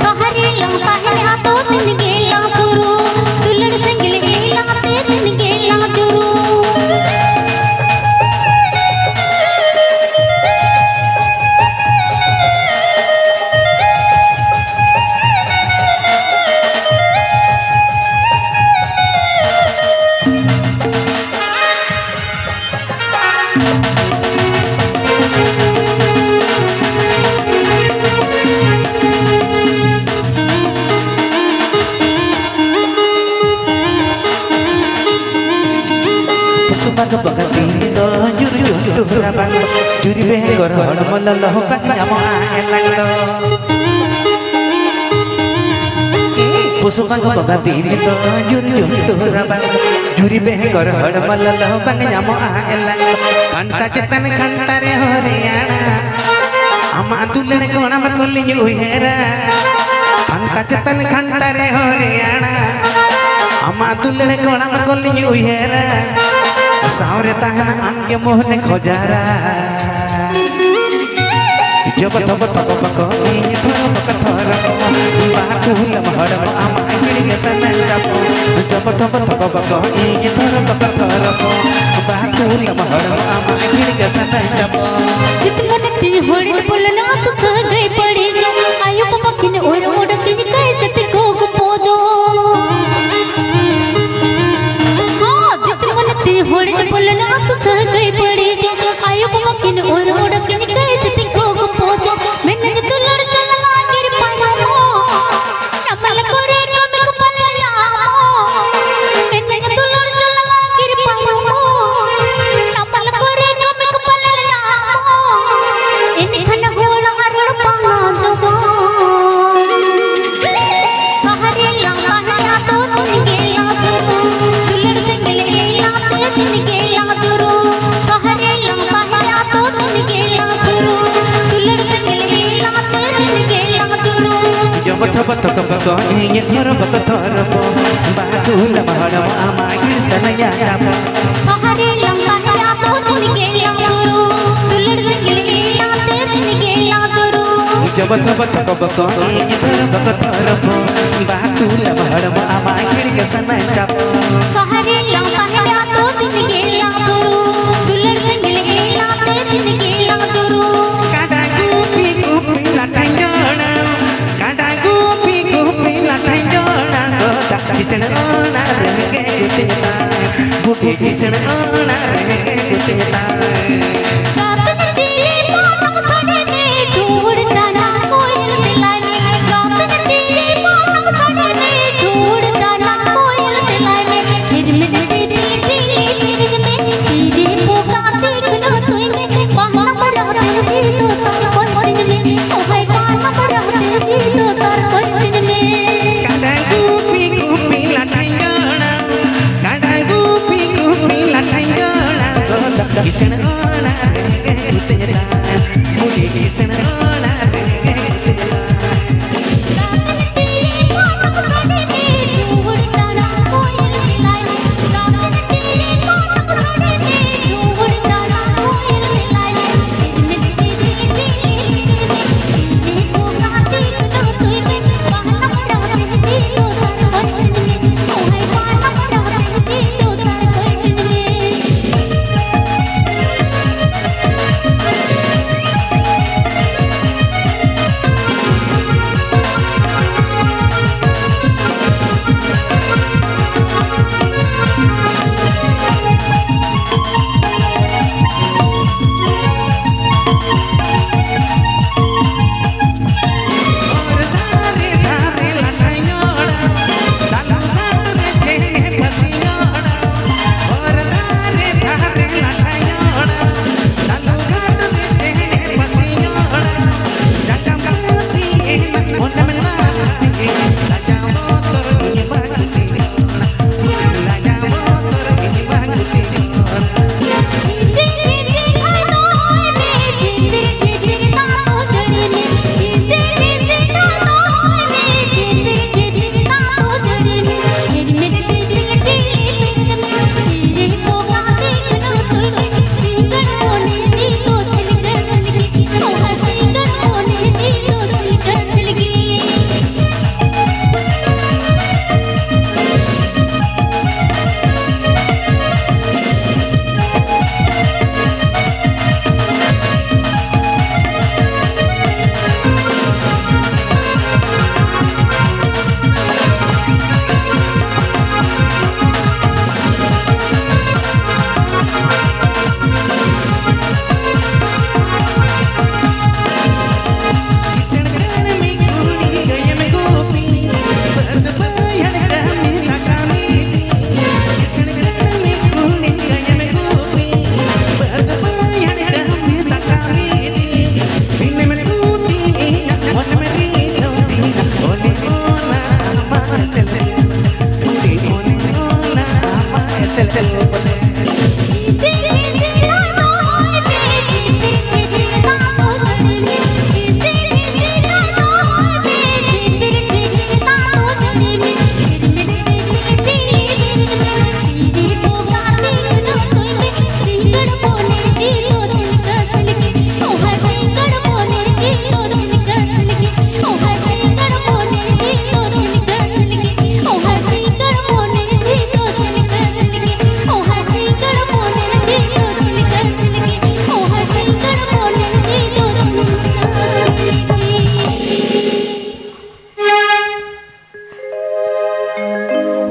ᱥᱟᱦᱟᱨᱮ ᱞᱟᱝ ᱛᱟᱦᱮᱱ ᱟᱛᱳ ᱫᱤᱱ ᱜᱮ ᱞᱟᱝ ᱥᱩᱨᱩ, ᱫᱩᱞᱟᱹᱲ ᱥᱮᱸᱜᱮᱞ ᱜᱮ ᱞᱟᱝ ᱛᱮ ᱫᱤᱱ ᱜᱮ ᱞᱟᱝ ᱡᱩᱨᱩ᱾ ᱯᱩᱥ ᱢᱟᱜᱽ ᱵᱚᱸᱜᱟ ᱫᱤᱱ ᱫᱚ ᱡᱩᱨᱤ ᱡᱩᱱᱴᱩ ᱨᱟᱵᱟᱝ ᱫᱚ, ᱡᱩᱨᱤ ᱵᱮᱜᱚᱨ ᱦᱚᱲᱢᱚ ᱞᱚᱞᱚ ᱵᱟᱝ ᱧᱟᱢᱚᱜᱼᱟ ᱮᱱᱟᱝ ᱫᱚ᱾ ᱯᱩᱥᱩ ᱵᱟᱝ ᱵᱚᱸᱜᱟ ᱫᱤᱱ ᱫᱚ ᱡᱩᱨ ᱡᱩᱱᱛᱩ ᱨᱟᱵᱟᱝ, ᱡᱩᱨᱤ ᱵᱮᱦᱠᱚᱨ ᱦᱚᱲᱢᱚ ᱞᱚᱞᱚ ᱵᱟᱝ ᱧᱟᱢᱚᱜᱼᱟ ᱮᱞᱟᱝ᱾ ᱠᱷᱟᱱᱴᱟ ᱪᱮᱛᱟᱱ ᱠᱷᱟᱱᱴᱟ ᱨᱮᱦᱚᱸ ᱨᱮᱭᱟᱲᱟ, ᱟᱢᱟᱜ ᱫᱩᱞᱟᱹᱲ ᱠᱚᱲᱟᱢ ᱠᱚᱞᱤᱧ ᱩᱭᱦᱟᱹᱨᱟ᱾ ᱠᱷᱟᱱᱴᱟ ᱪᱮᱛᱟᱱ ᱠᱷᱟᱱᱴᱟ ᱨᱮᱦᱚᱸ ᱨᱮᱭᱟᱲᱟ, ᱟᱢᱟᱜ ᱫᱩᱞᱟᱹᱲ ᱠᱚᱲᱟᱢ ᱠᱚᱞᱤᱧ ᱩᱭᱦᱟᱹᱨᱟ᱾ ᱥᱟᱶᱨᱮ ᱛᱟᱦᱮᱱ ᱟᱢᱜᱮ ᱢᱳᱦᱱᱮ ᱠᱷᱚᱡᱟᱨᱟ᱾ ᱡᱚᱵᱚ ᱛᱚᱵᱚ ᱛᱚᱵᱚ ᱵᱚᱠᱚ ᱤᱧ ᱛᱷᱚᱨᱚ ᱵᱚᱠᱚ ᱛᱷᱚᱨᱚ, ᱵᱟᱦᱟ ᱠᱩᱞᱟᱢ ᱦᱚᱲᱢᱚ ᱟᱢᱟᱜ ᱜᱤᱲᱤ ᱜᱮ ᱥᱟᱱᱟᱧ ᱪᱟᱯᱚ᱾ ᱡᱚᱵᱚ ᱛᱚᱵᱚ ᱛᱚᱵᱚ ᱵᱚᱠᱚ ᱤᱧ ᱛᱷᱚᱨᱚ ᱵᱚᱠᱚ ᱛᱷᱚᱨᱚ, ᱵᱟᱦᱟ ᱠᱩᱞᱟᱢ ᱦᱚᱲᱢᱚ ᱟᱢᱟᱜ ᱜᱤᱲᱤ ᱜᱮ ᱥᱟᱱᱟᱧ ᱪᱟᱯᱚ᱾ ᱡᱤᱛ ᱢᱚᱱᱮ ᱛᱤ ᱦᱚᱲ ᱯᱚᱞᱚᱱ ᱟᱛᱩ ᱥᱟᱹᱜᱟᱹᱭ ᱵᱟᱹᱲᱤᱡ, ᱟᱭᱳ ᱵᱟᱵᱟ ᱠᱤᱱ ᱚᱲ ᱚᱲ ᱠᱤᱱ ᱠᱟᱭ ᱡᱟᱛᱮ ᱠᱚ ᱜᱚᱯᱚᱡᱚ᱾ ᱦᱚᱸ, ᱡᱤᱛ ᱢᱚᱱᱮ ᱛᱤ ᱦᱚᱲ ᱯᱚᱞᱚᱱ ᱟᱛᱩ ᱥᱟᱹᱜᱟᱹᱭ ᱵᱟᱹᱲᱤᱡ, ᱟᱭᱳ ᱵᱟᱵᱟ ᱠᱤᱱ ᱚᱲ ᱚᱲ ᱠᱤᱱ ᱠᱟᱭ ᱡᱟᱛᱮ ᱠᱚ ᱜᱚᱯᱚᱡᱚ᱾ ᱢᱮᱱᱟᱧ ᱫᱩᱞᱟᱹᱲ ᱪᱟᱞᱟᱣ ᱜᱤᱨ ᱯᱟᱨᱚᱢᱚᱜ, ᱱᱟᱢᱟᱞ ᱠᱚᱨᱮ ᱠᱟᱹᱢᱤ ᱠᱚ ᱯᱟᱞᱮ ᱧᱟᱢᱚᱜ᱾ ᱢᱮᱱᱟᱧ ᱫᱩᱞᱟᱹᱲ ᱪᱟᱞᱟᱣ ᱜᱤᱨ ᱯᱟᱨᱚᱢᱚᱜ, ᱱᱟᱢᱟᱞ ᱠᱚᱨᱮ ᱠᱟᱹᱢᱤ ᱠᱚ ᱯᱟᱞᱮ ᱧᱟᱢᱚᱜ᱾ ᱮᱱᱠᱷᱟᱱ ᱦᱚᱲ ᱟᱨ ᱦᱚᱲ ᱯᱟᱸᱡᱟ ᱡᱚᱝ᱾ ᱥᱟᱦᱟᱨᱮ ᱞᱟᱝ ᱛᱟᱦᱮᱸ ᱟᱛᱳ ᱛᱤᱱ ᱜᱮ ᱞᱟᱝ ᱥᱩᱨᱩ, ᱫᱩᱞᱟᱹᱲ ᱥᱮᱸᱜᱮᱞ ᱜᱮ ᱞᱟᱝ ᱛᱮ ᱛᱤᱱ ᱜᱮ ᱞᱟᱝ ᱡᱩᱨᱩ᱾ ᱥᱟᱦᱟᱨᱮ ᱞᱟᱝ ᱛᱟᱦᱮᱸ ᱟᱛᱳ ᱛᱤᱱ ᱜᱮ ᱞᱟᱝ ᱥᱩᱨᱩ, ᱫᱩᱞᱟᱹᱲ ᱥᱮᱸᱜᱮᱞ ᱜᱮ ᱞᱟᱝ ᱛᱮ ᱛᱤᱱ ᱜᱮ ᱞᱟᱝ ᱡᱩᱨᱩ᱾ ᱡᱚᱵᱚ ᱛᱷᱚᱵᱚ ᱛᱷᱚᱠᱚ ᱵᱚᱠᱚ ᱤᱧ ᱛᱷᱚᱨᱚ ᱵᱚᱠᱚ ᱛᱷᱚᱨᱚ ᱵᱚ, ᱵᱟᱦᱟ ᱛᱩᱞᱟᱢ ᱦᱚᱲᱢᱚ ᱟᱢᱟᱜ ᱜᱤᱲ ᱥᱟᱱᱟᱧᱟ ᱧᱟᱯᱚ᱾ ᱥᱟᱦᱟᱨᱮ ᱞᱟᱝ ᱛᱟᱦᱮᱸ ᱟᱛᱳ ᱛᱤᱱ ᱜᱮ ᱞᱟᱝ ᱥᱩᱨᱩ, ᱫᱩᱞᱟᱹᱲ ᱥᱮᱸᱜᱮᱞ ᱜᱮ ᱞᱟᱝ ᱛᱮ ᱛᱤᱱ ᱜᱮ ᱞᱟᱝ ᱡᱩᱨᱩ᱾ ᱡᱚᱵᱚ ᱛᱷᱚᱵᱚ ᱛᱷᱚᱠᱚ ᱵᱚᱠᱚ ᱤᱧ ᱛᱷᱚᱨᱚ ᱵᱚᱠᱚ ᱛᱷᱚᱨᱚ ᱵᱚ, ᱵᱟᱦᱟ ᱛᱩᱞᱟᱢ ᱦᱚᱲᱢᱚ ᱟᱢᱟᱜ ᱜᱤᱲ ᱜᱮ ᱥᱟᱱᱟᱧ ᱪᱟᱯᱚ᱾ ᱥᱟᱦᱟᱨᱮ ᱞᱟᱝ ᱛᱟᱦᱮᱸ ᱟᱛᱳ ᱛᱤᱱ ᱜᱮ ᱞᱟᱝ ᱥᱩᱨᱩ, ᱫᱩᱞᱟᱹᱲ ᱥᱮᱸᱜᱮᱞ ᱜᱮ ᱞᱟᱝ ᱛᱮ ᱛᱤᱱ ᱜᱮ ᱞᱟᱝ ᱡᱩᱨᱩ᱾ ᱠᱟᱰᱟ ᱜᱩᱯᱤ ᱜᱩᱯᱤ ᱞᱟᱴᱷᱟᱧ ᱡᱚᱲᱟᱣ, ᱠᱟᱰᱟ ᱜᱩᱯᱤ ᱜᱩᱯᱤ ᱞᱟᱴᱷᱟᱧ ᱡᱚᱲᱟᱣ ᱜᱚᱫᱟ᱾ ᱠᱤᱥᱟᱹᱬ ᱚᱲᱟᱜ ᱨᱮᱜᱮ ᱜᱩᱛᱤᱧ ᱛᱟᱭ, ᱵᱩᱰᱷᱤ ᱠᱤᱥᱟᱹᱬ ᱚᱲᱟᱜ ᱨᱮᱜᱮ ᱜᱩᱛᱤᱧ ᱛᱟᱭ᱾ ᱜᱟᱛᱮ ᱛᱤᱨᱤ ᱯᱟᱨᱚᱢ ᱥᱟᱰᱮ ᱢᱮ, ᱡᱷᱩᱲ ᱫᱟᱱᱟ ᱠᱚᱭᱮᱞ ᱛᱮᱞᱟᱭ ᱢᱮ᱾ ᱜᱟᱛᱮ ᱛᱤᱨᱤ ᱯᱟᱨᱚᱢ ᱥᱟᱰᱮ ᱢᱮ, ᱡᱷᱩᱲ ᱫᱟᱱᱟ ᱠᱚᱭᱮᱞ ᱛᱮᱞᱟᱭ ᱢᱮ᱾ ᱯᱷᱤᱨ ᱢᱮ ᱫᱮ ᱯᱤᱞᱤ ᱯᱤᱞᱤ ᱯᱤᱨᱤᱡ ᱢᱮ, ᱛᱤᱨᱤ ᱯᱚᱠᱟ ᱛᱤᱠᱱᱚ ᱛᱩᱭ ᱢᱮ᱾ ᱯᱟᱦᱱᱟ ᱯᱟᱨᱟ ᱛᱮ ᱡᱤᱛᱩ ᱛᱟᱨ ᱠᱚᱭ ᱛᱤᱧ ᱢᱮ, ᱚᱦᱟᱭ ᱯᱟᱦᱱᱟ ᱯᱟᱨᱟ ᱛᱮ ᱡᱤᱛᱩ ᱛᱟᱨ ᱠᱚᱭ ᱛᱤᱧ ᱢᱮ᱾ ᱠᱟᱰᱟ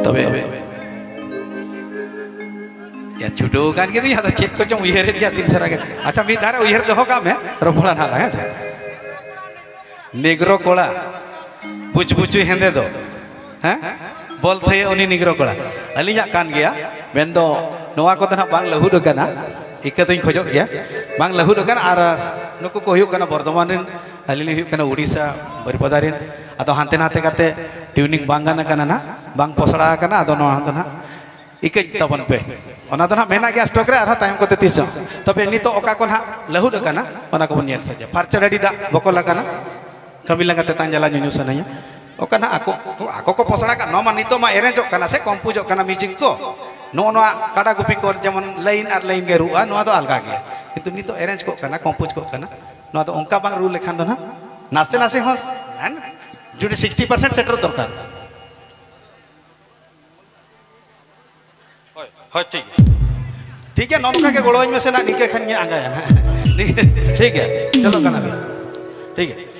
ᱛᱚᱵᱮ ᱭᱟ, ᱪᱷᱩᱴᱟᱹᱣ ᱟᱠᱟᱱ ᱜᱮ ᱫᱩᱧ, ᱟᱫᱚ ᱪᱮᱫ ᱠᱚᱪᱚᱢ ᱩᱭᱦᱟᱹᱨᱮᱫ ᱜᱮᱭᱟ ᱫᱤᱱ ᱥᱟᱨᱟ ᱜᱮ᱾ ᱟᱪᱪᱷᱟ, ᱢᱤᱫ ᱫᱷᱟᱣ ᱨᱮ ᱩᱭᱦᱟᱹᱨ ᱫᱚᱦᱚ ᱠᱟᱜ ᱢᱮ, ᱨᱚᱯᱚᱲᱟ ᱱᱟᱦᱟᱜ ᱞᱟᱝ, ᱦᱮᱸ ᱥᱮ? ᱱᱮᱜᱽᱨᱳ ᱠᱚᱲᱟ, ᱵᱩᱪ ᱵᱩᱪᱩᱭ ᱦᱮᱸᱫᱮ ᱫᱚ, ᱦᱮᱸ? ᱵᱚᱞ ᱛᱷᱟᱹᱭᱟᱹ ᱩᱱᱤ ᱱᱮᱜᱽᱨᱳ ᱠᱚᱲᱟ᱾ ᱟᱹᱞᱤᱧᱟᱜ ᱠᱟᱱ ᱜᱮᱭᱟ, ᱢᱮᱱᱫᱚ ᱱᱚᱣᱟ ᱠᱚᱫᱚ ᱱᱟᱦᱟᱜ ᱵᱟᱝ ᱞᱟᱹᱦᱩᱫ ᱟᱠᱟᱱᱟ, ᱤᱠᱟᱹ ᱫᱚᱧ ᱠᱷᱚᱡᱚᱜ ᱜᱮᱭᱟ, ᱵᱟᱝ ᱞᱟᱹᱦᱩᱫ ᱟᱠᱟᱱᱟ᱾ ᱟᱨ ᱱᱩᱠᱩ ᱠᱚ ᱦᱩᱭᱩᱜ ᱠᱟᱱᱟ ᱵᱚᱨᱫᱷᱚᱢᱟᱱ ᱨᱮᱱ, ᱟᱹᱞᱤᱧ ᱞᱤᱧ ᱦᱩᱭᱩᱜ ᱠᱟᱱᱟ ᱩᱲᱤᱥᱥᱟ ᱵᱟᱹᱨᱤᱯᱟᱫᱟ ᱨᱮᱱ᱾ ᱟᱫᱚ ᱦᱟᱱᱛᱮ ᱱᱟᱛᱮ ᱠᱟᱛᱮ ᱴᱤᱭᱩᱱᱤᱝ ᱵᱟᱝ ᱜᱟᱱ ᱟᱠᱟᱱᱟ ᱱᱟᱦᱟᱜ, ᱵᱟᱝ ᱯᱚᱥᱲᱟ ᱟᱠᱟᱱᱟ᱾ ᱟᱫᱚ ᱱᱚᱣᱟ ᱫᱚ ᱱᱟᱦᱟᱜ ᱤᱠᱟᱹᱧ ᱛᱟᱵᱚᱱ ᱯᱮ, ᱚᱱᱟ ᱫᱚ ᱱᱟᱦᱟᱜ ᱢᱮᱱᱟᱜ ᱜᱮᱭᱟ ᱥᱴᱚᱠ ᱨᱮ, ᱟᱨᱦᱚᱸ ᱛᱟᱭᱚᱢ ᱠᱚᱛᱮ ᱛᱤᱥ ᱦᱚᱸ᱾ ᱛᱚᱵᱮ ᱱᱤᱛᱚᱜ ᱚᱠᱟ ᱠᱚ ᱱᱟᱦᱟᱜ ᱞᱟᱹᱦᱩᱫ ᱟᱠᱟᱱᱟ, ᱚᱱᱟ ᱠᱚᱵᱚᱱ ᱧᱮᱞ ᱥᱟᱡᱟ᱾ ᱯᱷᱟᱨᱪᱟ ᱰᱟᱹᱰᱤ ᱫᱟᱜ ᱵᱚᱠᱚᱞ ᱟᱠᱟᱱᱟ, ᱠᱟᱹᱢᱤ ᱞᱟᱸᱜᱟ ᱛᱮᱛᱟᱝ ᱡᱟᱞᱟ ᱧᱩᱧᱩ ᱥᱟᱱᱟᱧᱟ᱾ ᱚᱠᱟ ᱱᱟᱦᱟᱜ ᱟᱠᱚ, ᱟᱠᱚ ᱠᱚ ᱯᱚᱥᱲᱟ ᱠᱟᱜ, ᱱᱚᱣᱟ ᱢᱟ ᱱᱤᱛᱚᱜ ᱢᱟ ᱮᱨᱮᱧᱡᱚᱜ ᱠᱟᱱᱟ ᱥᱮ ᱠᱚᱢᱯᱳᱡᱚᱜ ᱠᱟᱱᱟ ᱢᱤᱭᱩᱡᱤᱠ ᱠᱚ᱾ ᱱᱚᱜᱼᱚ ᱱᱚᱣᱟ ᱠᱟᱰᱟ ᱜᱩᱯᱤ ᱠᱚ ᱡᱮᱢᱚᱱ ᱞᱟᱭᱤᱱ ᱟᱨ ᱞᱟᱭᱤᱱ ᱜᱮ ᱨᱩᱜᱼᱟ, ᱱᱚᱣᱟ ᱫᱚ ᱟᱞᱜᱟ ᱜᱮᱭᱟ᱾ ᱠᱤᱱᱛᱩ ᱱᱤᱛᱚᱜ ᱮᱨᱮᱧᱡᱽ ᱠᱚᱜ ᱠᱟᱱᱟ, ᱠᱚᱢᱯᱳᱡᱽ ᱠᱚᱜ ᱠᱟᱱᱟ, ᱱᱚᱣᱟ ᱫᱚ ᱚᱱᱠᱟ ᱵᱟᱝ ᱨᱩ ᱞᱮᱠᱷᱟᱱ ᱫᱚ ᱱᱟᱦᱟᱜ ᱱᱟᱥᱮ ᱱᱟᱥᱮ ᱦᱚᱸ, ᱢᱟᱱᱮ, ᱡᱩᱫᱤ ᱥᱤᱠᱥᱴᱤ ᱯᱟᱨᱥᱮᱱᱴ ᱥᱮᱴᱮᱨ ᱫᱚᱨᱠᱟᱨ᱾ ᱦᱳᱭ, ᱦᱳᱭ, ᱴᱷᱤᱠ ᱜᱮᱭᱟ᱾ ᱴᱷᱤᱠ ᱜᱮᱭᱟ, ᱱᱚᱜᱼᱚ ᱱᱚᱝᱠᱟ ᱜᱮ ᱜᱚᱲᱚᱣᱟᱹᱧ ᱢᱮᱥᱮ ᱱᱟᱜ, ᱱᱤᱝᱠᱟᱹ ᱠᱷᱟᱱ ᱜᱮ ᱟᱸᱜᱟᱭᱟ ᱱᱟᱜ᱾ ᱴᱷᱤᱠ ᱜᱮᱭᱟ, ᱪᱚᱞᱚᱜ ᱠᱟᱱᱟ ᱵᱤᱱ᱾ ᱴᱷᱤᱠ ᱜᱮᱭᱟ᱾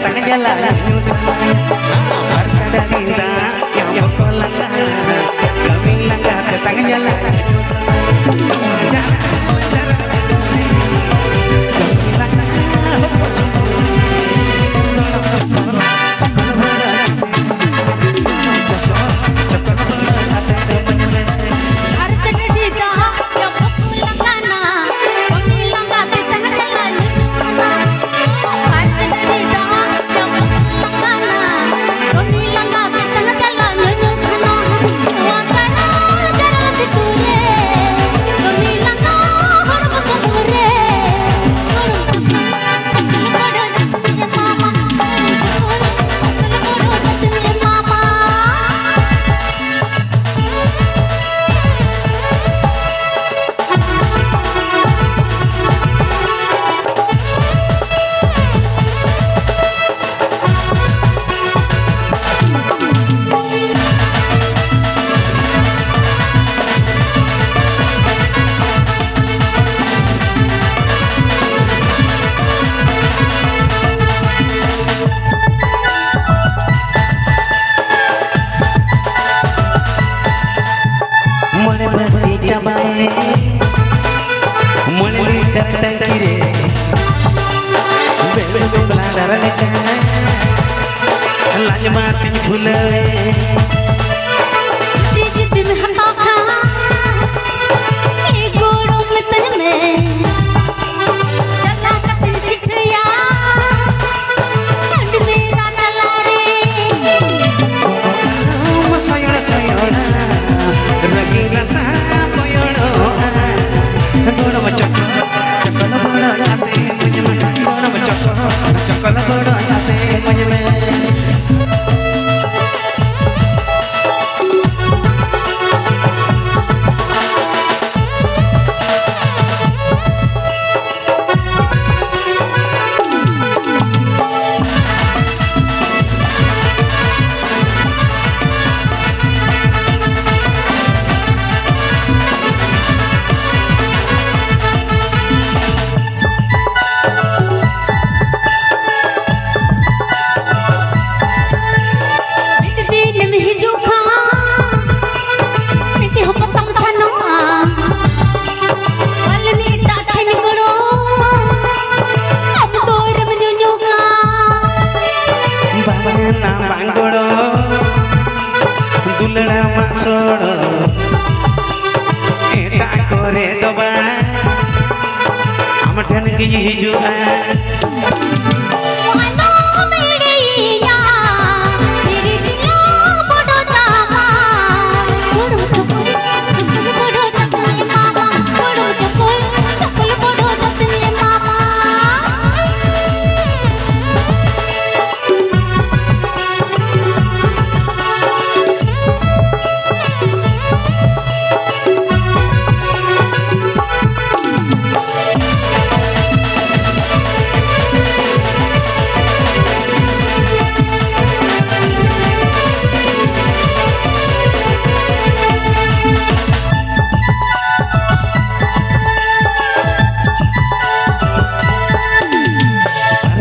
ᱛᱟᱝ ᱡᱟᱞᱟ ᱧᱩ ᱥᱟᱱᱟ, ᱟᱨ ᱪᱟᱰᱟ ᱜᱮᱸᱫᱟᱜ ᱧᱟᱢ ᱠᱚ ᱞᱟᱸᱜᱟ, ᱠᱟᱹᱢᱤ ᱞᱟᱸᱜᱟ ᱛᱮ ᱛᱟᱝ ᱡᱟᱞᱟ ᱧᱩ ᱥᱟᱱᱟ᱾ ᱢᱚᱬᱮ ᱵᱟᱹᱴᱤ ᱪᱟᱵᱟᱭᱮ, ᱢᱚᱬᱮ ᱞᱤᱴᱟᱨ ᱴᱟᱝᱠᱤ ᱨᱮ, ᱵᱮᱞᱩᱱ ᱵᱞᱟᱰᱟᱨ ᱞᱮᱠᱟ, ᱞᱟᱡ ᱢᱟ ᱛᱤᱧ ᱵᱷᱩᱞᱟᱹᱣᱮ᱾ ᱡᱩᱫᱤ ᱡᱩᱫᱤᱢ ᱦᱟᱛᱟᱣ ᱠᱷᱟᱱ, ᱮ ᱜᱚᱲᱚᱢ ᱢᱤᱛᱟᱹᱧ ᱢᱮ, ᱪᱟᱞᱟᱣ ᱠᱟᱛᱮᱧ ᱪᱤᱠᱟᱹᱭᱟ? ᱦᱟᱺᱰᱤ ᱢᱮᱞᱟ ᱛᱟᱞᱟᱨᱮ᱾ ᱥᱚᱭᱚᱲ ᱥᱚᱭᱚᱲ ᱨᱟᱹᱜᱤ ᱨᱟᱥᱟ ᱯᱚᱭᱚᱲᱚᱜᱼᱟ᱾ ᱜᱚᱲᱚᱢ ᱪᱚᱠᱚ, ᱪᱚᱠᱚᱞ ᱵᱚᱲᱚ ᱠᱟᱛᱮ ᱢᱚᱡᱽ ᱢᱮ᱾ ᱜᱚᱲᱚᱢ ᱪᱚᱠᱚ, ᱪᱚᱠᱚᱞ ᱵᱚᱲᱚ ᱠᱟᱛᱮ ᱢᱚᱡᱽ ᱢᱮ᱾ ᱠᱚᱨᱮ ᱫᱚ ᱵᱟᱝ, ᱟᱢ ᱴᱷᱮᱱ ᱜᱤᱧ ᱦᱤᱡᱩᱜᱼᱟ᱾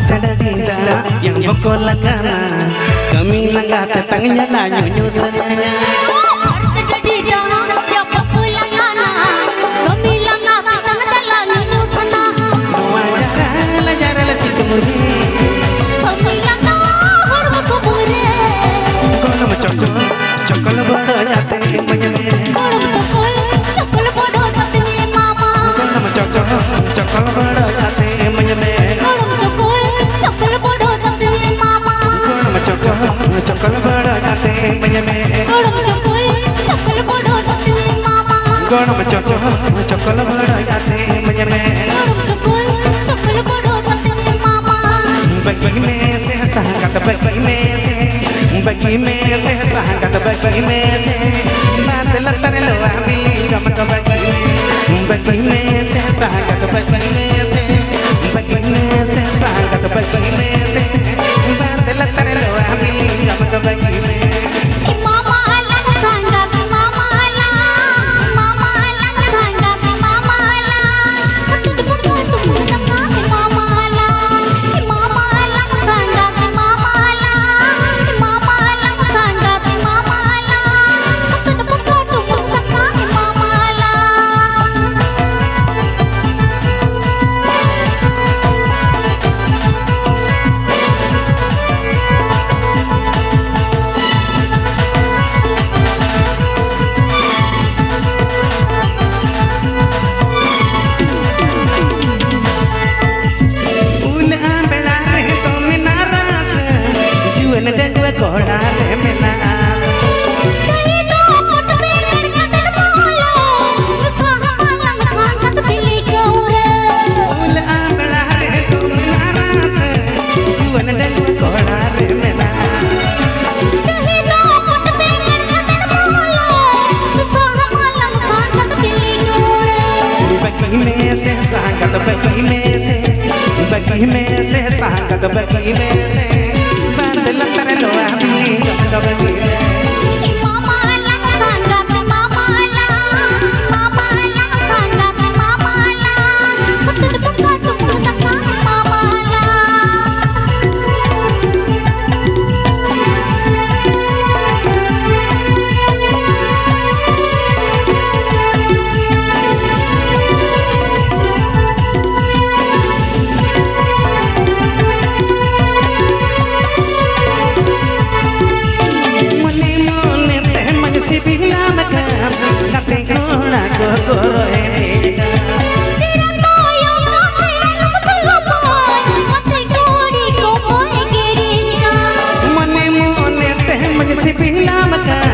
ᱪᱟᱰᱟ ᱜᱮᱸᱫᱟ ᱭᱟᱝ ᱵᱚᱠᱚᱞ ᱟᱠᱟᱱᱟ, ᱠᱟᱹᱢᱤ ᱞᱟᱸᱜᱟ ᱛᱮᱛᱟᱝ ᱡᱟᱞᱟ ᱧᱩᱧᱩ ᱥᱟᱱᱟᱧᱟ᱾ ᱱᱚᱣᱟ ᱡᱟᱭᱜᱟ ᱞᱟᱡᱟᱣ ᱨᱮ ᱥᱤᱛᱩᱝ ᱨᱮ, ᱜᱚᱲᱚᱢ ᱪᱚᱠᱚᱞ ᱪᱚᱠᱚᱞ ᱵᱚᱲᱚ ᱡᱟᱛᱮ ᱢᱟᱹᱧ ᱢᱮ᱾ ᱜᱚᱲᱚᱢ ᱪᱚᱠᱚᱞ ᱪᱚᱠᱚᱞ ᱵᱚᱲᱚ ᱡᱟᱛᱮ ᱢᱟᱢᱟ᱾ ᱜᱚᱲᱚᱢ ᱪᱚᱠᱚᱞ ᱪᱚᱠᱚᱞ ᱵᱚᱲᱚ ᱡᱟᱛᱮ ᱢᱟᱹᱧ ᱢᱮ᱾ ᱜᱚᱲᱚᱢ ᱪᱚᱠᱚᱞ ᱪᱚᱠᱚᱞ ᱵᱚᱲᱚ ᱡᱟᱛᱮ ᱢᱟᱢᱟ᱾ ᱜᱚᱲᱚᱢ ᱪᱚᱠᱚᱞ ᱪᱚᱠᱚᱞ ᱵᱚᱲᱚ ᱡᱟᱛᱮ ᱢᱟᱹᱧ ᱢᱮ᱾ ᱜᱚᱲᱚᱢ ᱪᱚᱠᱚᱞ ᱪᱚᱠᱚᱞ ᱵᱚᱲᱚ ᱡᱟᱛᱮ ᱢᱟᱢᱟ᱾ ᱜᱚᱲᱚᱢ ᱪᱚᱠᱚᱞ ᱪᱚᱠᱚᱞ ᱵᱚᱲᱚ ᱡᱟᱛᱮ ᱢᱟᱹᱧ ᱢᱮ᱾ ᱜᱚᱲᱚᱢ ᱪᱚᱠᱚᱞ ᱪᱚᱠᱚᱞ ᱵᱚᱲᱚ ᱡᱟᱛᱮ ᱢᱟᱢᱟ᱾ ᱵᱟᱹᱜᱤ ᱢᱮ ᱥᱮ ᱥᱟᱦᱟᱸ ᱠᱟᱛᱮ ᱵᱟᱹᱜᱤ ᱢᱮ ᱥᱮ᱾ ᱵᱟᱹᱜᱤ ᱢᱮ ᱥᱮ ᱥᱟᱦᱟᱸ ᱠᱟᱛᱮ ᱵᱟᱹᱜᱤ ᱢᱮ ᱥᱮ᱾ ᱵᱟᱸᱫᱽ ᱞᱟᱛᱟᱨ ᱨᱮ ᱞᱚᱣᱟ ᱵᱤᱞᱤ ᱡᱚᱢ ᱫᱚ ᱵᱟᱹᱜᱤ ᱢᱮ᱾ ᱵᱟᱹᱜᱤ ᱢᱮ ᱥᱮ ᱥᱟᱦᱟᱸ ᱠᱟᱛᱮ ᱵᱟᱹᱜᱤ ᱢᱮ ᱥᱮ᱾ ᱵᱟᱹᱜᱤ ᱢᱮ ᱥᱮ ᱥᱟᱦᱟᱸ ᱠᱟᱛᱮ ᱵᱟᱹᱜᱤ ᱢᱮ ᱥᱮ᱾ ᱵᱟᱸᱫᱽ ᱞᱟᱛᱟᱨ ᱨᱮ ᱞᱚᱣᱟ ᱵᱤᱞᱤ ᱡᱚᱢ ᱫᱚ ᱵᱟᱹᱜᱤ ᱢᱮ᱾ ᱥᱟᱸᱜᱟᱛ ᱵᱟᱹᱜᱤ ᱢᱮᱥᱮ, ᱵᱟᱹᱜᱤ ᱢᱮᱥᱮ, ᱥᱟᱸᱜᱟᱛ ᱵᱟᱹᱜᱤ ᱢᱮᱥᱮ, ᱵᱟᱸᱫ ᱞᱟᱛᱟᱨ ᱞᱚᱣᱟ ᱵᱤᱞᱤ ᱡᱚᱢ ᱫᱚ ᱵᱟᱹᱜᱤ ᱢᱮ᱾ ᱢᱟᱢᱟ ᱞᱟᱝ ᱥᱟᱸᱜᱟᱛ, ᱢᱟᱢᱟ ᱞᱟᱝ, ᱢᱟᱢᱟ ᱞᱟᱝ ᱥᱟᱸᱜᱟᱛ, ᱢᱟᱢᱟ ᱞᱟᱝ, ᱦᱩᱛᱩᱨ ᱵᱚᱸᱜᱟ ᱰᱩᱵᱩᱨ ᱫᱟᱠᱟ, ᱢᱟᱢᱟ ᱞᱟᱝ᱾ ᱢᱚᱱᱮ ᱢᱚᱱᱮ ᱛᱮ ᱢᱟᱹᱧ ᱥᱤᱵᱤᱞᱟᱢ ᱠᱟᱱ, ᱜᱟᱛᱮ ᱠᱚᱲᱟ ᱠᱚ ᱠᱚ ᱨᱚᱦᱮᱫᱮᱜᱟ᱾ ᱯᱮᱲᱟ ᱠᱚᱭᱚᱜ ᱠᱟᱛᱮ ᱟᱞᱚᱢ ᱫᱩᱲᱩᱵᱚᱜ, ᱜᱟᱛᱮ ᱠᱩᱲᱤ ᱠᱚ ᱠᱚ ᱮᱜᱮᱨᱮᱜᱟ᱾ ᱢᱚᱱᱮ ᱢᱚᱱᱮ ᱛᱮ ᱢᱟᱹᱧ ᱥᱤᱵᱤᱞᱟᱢ ᱠᱟᱱ,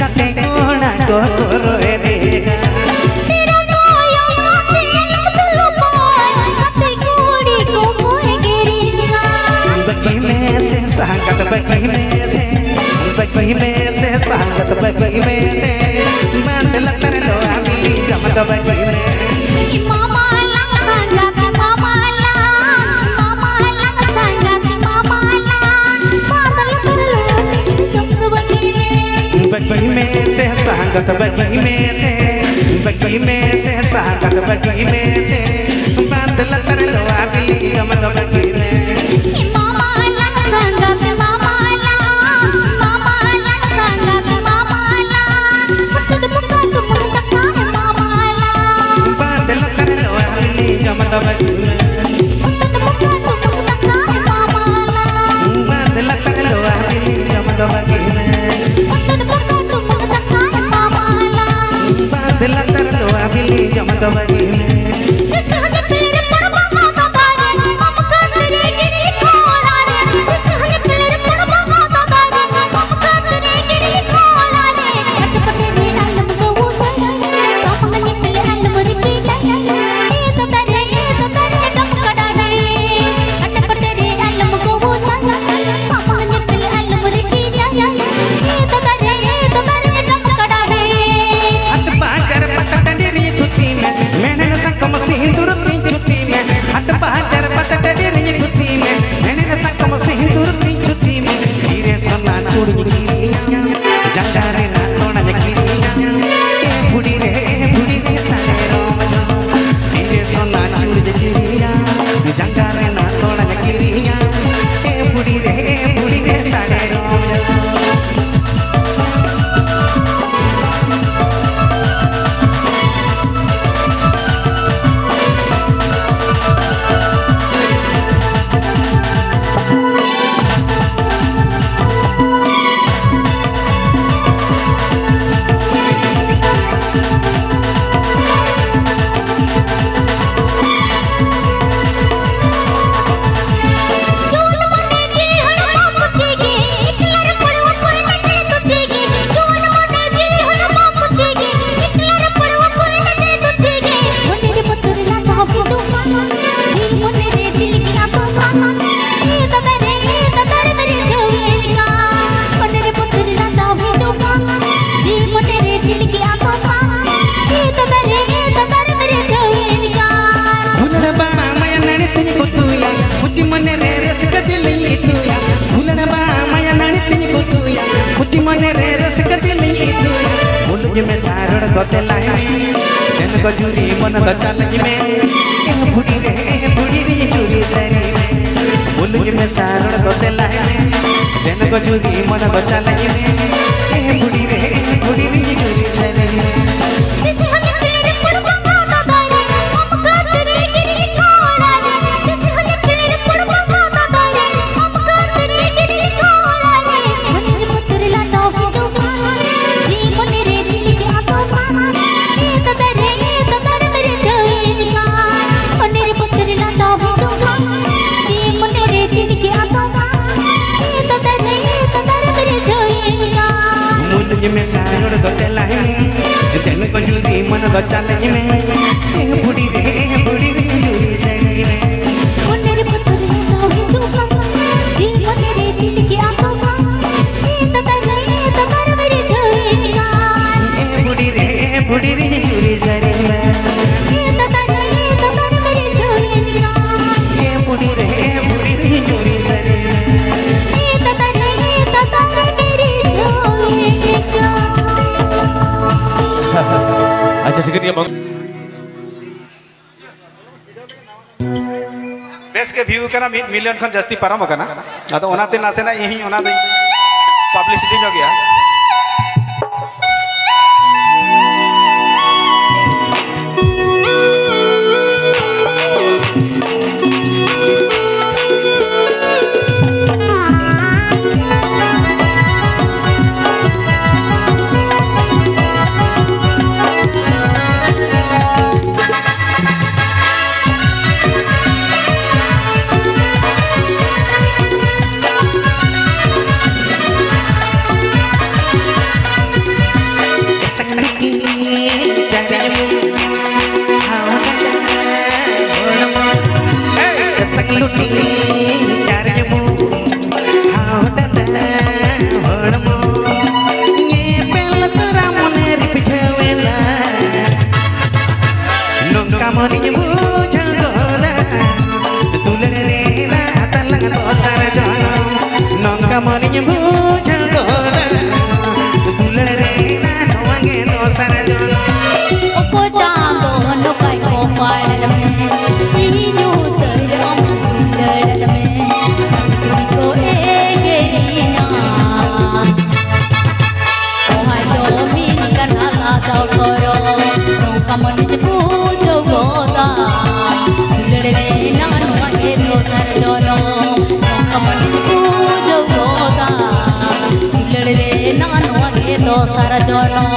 ᱜᱟᱛᱮ ᱠᱚᱲᱟ ᱠᱚ ᱠᱚ ᱨᱚᱦᱮᱫᱮᱜᱟ᱾ ᱯᱮᱲᱟ ᱠᱚᱭᱚᱜ ᱠᱟᱛᱮ ᱟᱞᱚᱢ ᱫᱩᱲᱩᱵᱚᱜ, ᱜᱟᱛᱮ ᱠᱩᱲᱤ ᱠᱚ ᱠᱚ ᱮᱜᱮᱨᱮᱜᱟ᱾ ᱵᱟᱹᱜᱤ ᱢᱮᱥᱮ ᱥᱟᱸᱜᱟᱛ ᱵᱟᱹᱜᱤ ᱢᱮᱥᱮ, ᱵᱟᱹᱜᱤ ᱢᱮᱥᱮ ᱥᱟᱸᱜᱟᱛ ᱵᱟᱹᱜᱤ ᱢᱮᱥᱮ, ᱵᱟᱸᱫ ᱞᱟᱛᱟᱨ ᱞᱚᱣᱟ ᱵᱤᱞᱤ ᱡᱚᱢ ᱫᱚ ᱵᱟᱹᱜᱤ ᱢᱮ᱾ ᱢᱟᱢᱟ ᱞᱟᱝ ᱥᱟᱸᱜᱟᱛ, ᱢᱟᱢᱟ ᱞᱟᱝ, ᱢᱟᱢᱟ ᱞᱟᱝ ᱥᱟᱸᱜᱟᱛ, ᱢᱟᱢᱟ ᱞᱟᱝ, ᱵᱟᱸᱫ ᱞᱟᱛᱟᱨ ᱞᱚᱣᱟ ᱵᱤᱞᱤ ᱡᱚᱢ ᱫᱚ ᱵᱟᱹᱜᱤ ᱢᱮ᱾ ᱵᱟᱹᱜᱤ ᱢᱮᱥᱮ ᱥᱟᱸᱜᱟᱛ ᱵᱟᱹᱜᱤ ᱢᱮᱥᱮ, ᱵᱟᱹᱜᱤ ᱢᱮᱥᱮ ᱥᱟᱸᱜᱟᱛ ᱵᱟᱹᱜᱤ ᱢᱮᱥᱮ, ᱵᱟᱸᱫ ᱞᱟᱛᱟᱨ ᱞᱚᱣᱟ ᱵᱤᱞᱤ ᱡᱚᱢ ᱫᱚ ᱵᱟᱹᱜᱤ ᱢᱮ᱾ ᱢᱟᱢᱟ ᱞᱟᱝ ᱥᱟᱸᱜᱟᱛ, ᱢᱟᱢᱟ ᱞᱟᱝ, ᱢᱟᱢᱟ ᱞᱟᱝ ᱥᱟᱸᱜᱟᱛ, ᱢᱟᱢᱟ ᱞᱟᱝ, ᱦᱩᱛᱩᱲ ᱵᱚᱸᱜᱟ ᱰᱩᱵᱩᱨ ᱫᱟᱠᱟ, ᱢᱟᱢᱟ ᱞᱟᱝ᱾ ᱵᱟᱸᱫ ᱞᱟᱛᱟᱨ ᱞᱚᱣᱟ ᱵᱤᱞᱤ ᱡᱚᱢ ᱫᱚ ᱵᱟᱹᱜᱤ ᱢᱮ᱾ ᱦᱩᱛᱩᱲ ᱵᱚᱸᱜᱟ ᱰᱩᱵᱩᱨ ᱫᱟᱠᱟ, ᱢᱟᱢᱟ ᱞᱟᱝ᱾ ᱵᱟᱸᱫ ᱞᱟᱛᱟᱨ ᱞᱚᱣᱟ ᱵᱤᱞᱤ ᱡᱚᱢ ᱫᱚ ᱵᱟᱹᱜᱤ ᱢᱮ᱾ ᱦᱩᱛᱩᱲ ᱵᱚᱸᱜᱟ ᱰᱩᱵᱩᱨ ᱫᱟᱠᱟ, ᱢᱟᱢᱟ ᱞᱟᱝ᱾ ᱵᱟᱸᱫ ᱞᱟᱛᱟᱨ ᱞᱚᱣᱟ ᱵᱤᱞᱤ ᱡᱚᱢ ᱫᱚ ᱵᱟᱹᱜᱤ ᱢᱮ᱾ ᱥᱟᱦᱟᱱ ᱯᱮᱨᱮ ᱯᱚᱲ ᱵᱟᱝᱟ ᱫᱟᱫᱟ ᱨᱮ, ᱟᱢ ᱠᱟᱛ ᱨᱮ ᱜᱤᱨᱤ ᱠᱚᱲᱟ ᱨᱮ᱾ ᱥᱟᱦᱟᱱ ᱯᱮᱨᱮ ᱯᱚᱲ ᱵᱟᱝᱟ ᱫᱟᱫᱟ ᱨᱮ, ᱟᱢ ᱠᱟᱛ ᱨᱮ ᱜᱤᱨᱤ ᱠᱚᱲᱟ ᱨᱮ᱾ ᱟᱴ ᱯᱟᱴᱮ ᱨᱮ ᱟᱞᱚᱢ ᱜᱚᱣᱩ ᱛᱟᱭᱟ, ᱥᱟᱢᱟᱝ ᱧᱮᱯᱮᱞ ᱟᱞᱚᱢ ᱨᱤᱯᱤᱴ ᱟᱭᱟ᱾ ᱮ ᱫᱟᱫᱟ ᱨᱮ, ᱮ ᱫᱟᱫᱟ ᱨᱮ, ᱰᱚᱢ ᱠᱟᱰᱟ ᱨᱮ᱾ ᱟᱴ ᱯᱟᱴᱮ ᱨᱮ ᱟᱞᱚᱢ ᱜᱚᱣᱩ ᱛᱟᱭᱟ, ᱥᱟᱢᱟᱝ ᱧᱮᱯᱮᱞ ᱟᱞᱚᱢ ᱨᱤᱯᱤᱴ ᱟᱭᱟ᱾ ᱮ ᱫᱟᱫᱟ ᱨᱮ, ᱮ ᱫᱟᱫᱟ ᱨᱮ, ᱰᱚᱢ ᱠᱟᱰᱟ ᱨᱮ᱾ ᱦᱟᱴ ᱵᱟᱡᱟᱨ ᱯᱟᱛᱟ ᱴᱟᱺᱰᱤ ᱨᱮ ᱛᱷᱩᱛᱤ ᱢᱮ, ᱢᱮᱬᱦᱮᱫ ᱥᱟᱠᱟᱢ ᱫᱚ ᱛᱮᱞᱟᱭ ᱢᱮ, ᱫᱮᱱ ᱠᱚ ᱡᱩᱨᱤ ᱢᱚᱱ ᱫᱚ ᱪᱟᱞᱟᱜ ᱢᱮ᱾ ᱮ ᱵᱩᱰᱷᱤ ᱨᱮ, ᱮ ᱵᱩᱰᱷᱤ ᱨᱮ, ᱡᱩᱨᱤ ᱥᱟᱹᱨᱤ ᱢᱮ᱾ ᱢᱩᱞᱩᱡ ᱢᱮᱥᱟ ᱨᱚᱲ ᱫᱚ ᱛᱮᱞᱟᱭ ᱢᱮ, ᱫᱮᱱ ᱠᱚ ᱡᱩᱨᱤ ᱢᱚᱱ ᱫᱚ ᱪᱟᱞᱟᱜ ᱢᱮ᱾ ᱮ ᱵᱩᱰᱷᱤ ᱨᱮ, ᱮ ᱵᱩᱰᱷᱤ ᱨᱮ, ᱡᱩᱨᱤ ᱥᱟᱹᱨᱤ ᱢᱮ᱾ ᱢᱩᱞᱩᱡ ᱢᱮᱥᱟ ᱨᱚᱲ ᱫᱚ ᱛᱮᱞᱟᱭ ᱢᱮ, ᱫᱮᱱ ᱠᱚ ᱡᱩᱨᱤ ᱢᱚᱱ ᱫᱚ ᱪᱟᱞᱟᱜ ᱢᱮ᱾ ᱮ ᱵᱩᱰᱷᱤ ᱨᱮ, ᱮ ᱵᱩᱰᱷᱤ ᱨᱮ, ᱡᱩᱨᱤ ᱥᱟᱹᱨᱤ ᱢᱮ᱾ ᱮ ᱵᱩᱰᱷᱤ ᱨᱮ, ᱮ ᱵᱩᱰᱷᱤ ᱨᱮ, ᱡᱩᱨᱤ ᱥᱟᱹᱨᱤ ᱢᱮ᱾ ᱮ ᱵᱩᱰᱷᱤ ᱨᱮ, ᱮ ᱵᱩᱰᱷᱤ ᱨᱮ, ᱡᱩᱨᱤ ᱥᱟᱹᱨᱤ ᱢᱮ᱾ ᱟᱪᱪᱷᱟ, ᱴᱷᱤᱠ ᱜᱮᱭᱟ, ᱵᱟᱝ᱾ ᱵᱮᱥ ᱜᱮ ᱵᱷᱤᱭᱩ ᱠᱟᱱᱟ, ᱢᱤᱫ ᱢᱤᱞᱤᱭᱚᱱ ᱠᱷᱚᱱ ᱡᱟᱹᱥᱛᱤ ᱯᱟᱨᱚᱢ ᱟᱠᱟᱱᱟ᱾ ᱟᱫᱚ ᱚᱱᱟᱛᱮ ᱱᱟᱥᱮᱱᱟᱜ ᱤᱧ ᱚᱱᱟ ᱫᱚᱧ ᱯᱟᱵᱽᱞᱤᱥᱤᱴᱤ ᱧᱚᱜ ᱜᱮᱭᱟ᱾ ᱱᱚᱝᱠᱟ ᱢᱚᱱᱤᱧ ᱵᱩᱡᱷᱟᱹᱣ ᱜᱚᱫᱟ, ᱫᱩᱞᱟᱹᱲ ᱨᱮᱱᱟᱜ ᱛᱟᱞᱟᱝ ᱫᱚᱥᱟᱨ ᱡᱚᱱᱚᱢ᱾ ᱱᱚᱝᱠᱟ ᱢᱚᱱᱤᱧ ᱵᱩᱡᱷᱟᱹᱣ ᱜᱚᱫᱟ, ᱫᱩᱞᱟᱹᱲ ᱨᱮᱱᱟᱜ ᱱᱚᱣᱟ ᱜᱮ ᱫᱚᱥᱟᱨ ᱡᱚᱱᱚᱢ᱾ ᱱᱚᱝᱠᱟ ᱢᱟᱹᱱᱤᱡ ᱵᱩᱡᱷᱟᱹᱣ ᱜᱚᱫᱟ, ᱫᱩᱞᱟᱹᱲ ᱨᱮᱱᱟᱜ ᱱᱚᱣᱟ ᱜᱮ ᱫᱚᱥᱟᱨ ᱡᱚᱱᱚᱢ᱾ ᱱᱚᱝᱠᱟ ᱢᱟᱹᱱᱤᱡ ᱵᱩᱡᱷᱟᱹᱣ ᱜᱚᱫᱟ, ᱫᱩᱞᱟᱹᱲ ᱨᱮᱱᱟᱜ ᱱᱚᱣᱟ ᱜᱮ ᱫᱚᱥᱟᱨ ᱡᱚᱱᱚᱢ᱾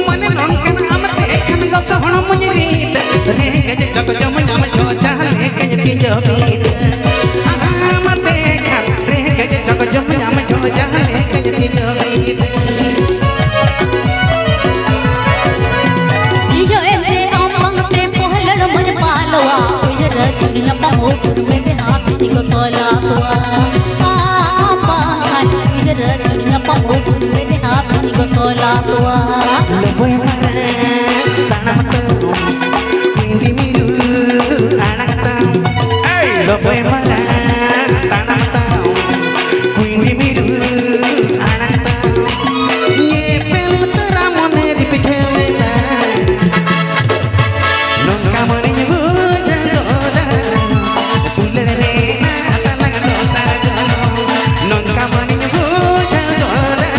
ᱢᱟᱱᱮ ᱱᱚᱝᱠᱟᱱ ᱟᱢ ᱛᱮ ᱠᱷᱟᱱ ᱜᱚᱥᱚ ᱦᱚᱲᱢᱚᱧ ᱨᱤᱫ, ᱨᱮᱸᱜᱮᱡ ᱡᱚᱠ ᱡᱚᱢ ᱧᱟᱢ ᱡᱚ ᱡᱟᱦᱟᱸ ᱞᱮᱠᱟᱧ ᱛᱤᱧᱡᱚ ᱵᱤᱫ᱾ ᱟᱢ ᱛᱮ ᱠᱷᱟᱱ ᱨᱮᱸᱜᱮᱡ ᱡᱚᱠ ᱡᱚᱢ ᱧᱟᱢ ᱡᱚ ᱡᱟᱦᱟᱸ ᱞᱮᱠᱟᱧ ᱛᱤᱧᱡᱚ ᱵᱤᱫ᱾ ᱤᱧ ᱫᱚ ᱮᱱᱛᱮ ᱟᱢ ᱵᱟᱝᱛᱮ ᱯᱚᱦᱞᱚᱲ ᱢᱚᱡᱽ ᱯᱟᱞᱣᱟ, ᱩᱭᱦᱟᱹᱨ ᱟᱹᱪᱩᱨ ᱧᱟᱯᱟᱢ ᱩᱯᱨᱩᱢ ᱢᱮ ᱦᱟᱯᱤᱧ ᱜᱚᱛᱚᱞᱟ ᱛᱚᱣᱟ᱾ ᱟᱢ ᱵᱟᱝᱠᱷᱟᱱ ᱩᱭᱦᱟᱹᱨ ᱟᱹᱪᱩᱨ ᱧᱟᱯᱟᱢ ᱩᱯᱨᱩᱢ ᱢᱮ ᱦᱟᱯᱤᱧ ᱜᱚᱛᱚᱞᱟ ᱛᱚᱣᱟ᱾ ᱞᱚᱵᱚᱭ ᱢᱟᱨᱟ ᱛᱟᱲᱟᱢ ᱛᱟᱢ, ᱠᱩᱸᱭᱰᱤ ᱢᱤᱨᱩ ᱟᱲᱟᱝ ᱛᱟᱢ᱾ ᱞᱚᱵᱚᱭ ᱢᱟᱨᱟ ᱛᱟᱲᱟᱢ ᱛᱟᱢ, ᱠᱩᱸᱭᱰᱤ ᱢᱤᱨᱩ ᱟᱲᱟᱝ ᱛᱟᱢ᱾ ᱧᱮᱯᱮᱞ ᱛᱚᱨᱟ ᱢᱚᱱᱮ ᱨᱮ ᱯᱤᱴᱷᱟᱹᱣ ᱮᱱᱟ, ᱱᱚᱝᱠᱟ ᱢᱚᱱᱮᱧ ᱵᱩᱡᱷᱟᱹᱣ ᱜᱚᱫᱟ᱾ ᱫᱩᱞᱟᱹᱲ ᱨᱮᱱᱟᱜ ᱛᱟᱞᱟᱝ ᱫᱚᱥᱟᱨ ᱡᱚᱱᱚᱢ, ᱱᱚᱝᱠᱟ ᱢᱟᱱᱤᱧ ᱵᱩᱡᱷᱟᱹᱣ ᱜᱚᱫᱟ᱾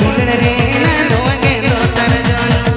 ᱫᱩᱞᱟᱹᱲ ᱨᱮᱱᱟᱜ ᱱᱚᱣᱟ ᱜᱮ ᱫᱚᱥᱟᱨ ᱡᱚᱱᱚᱢ᱾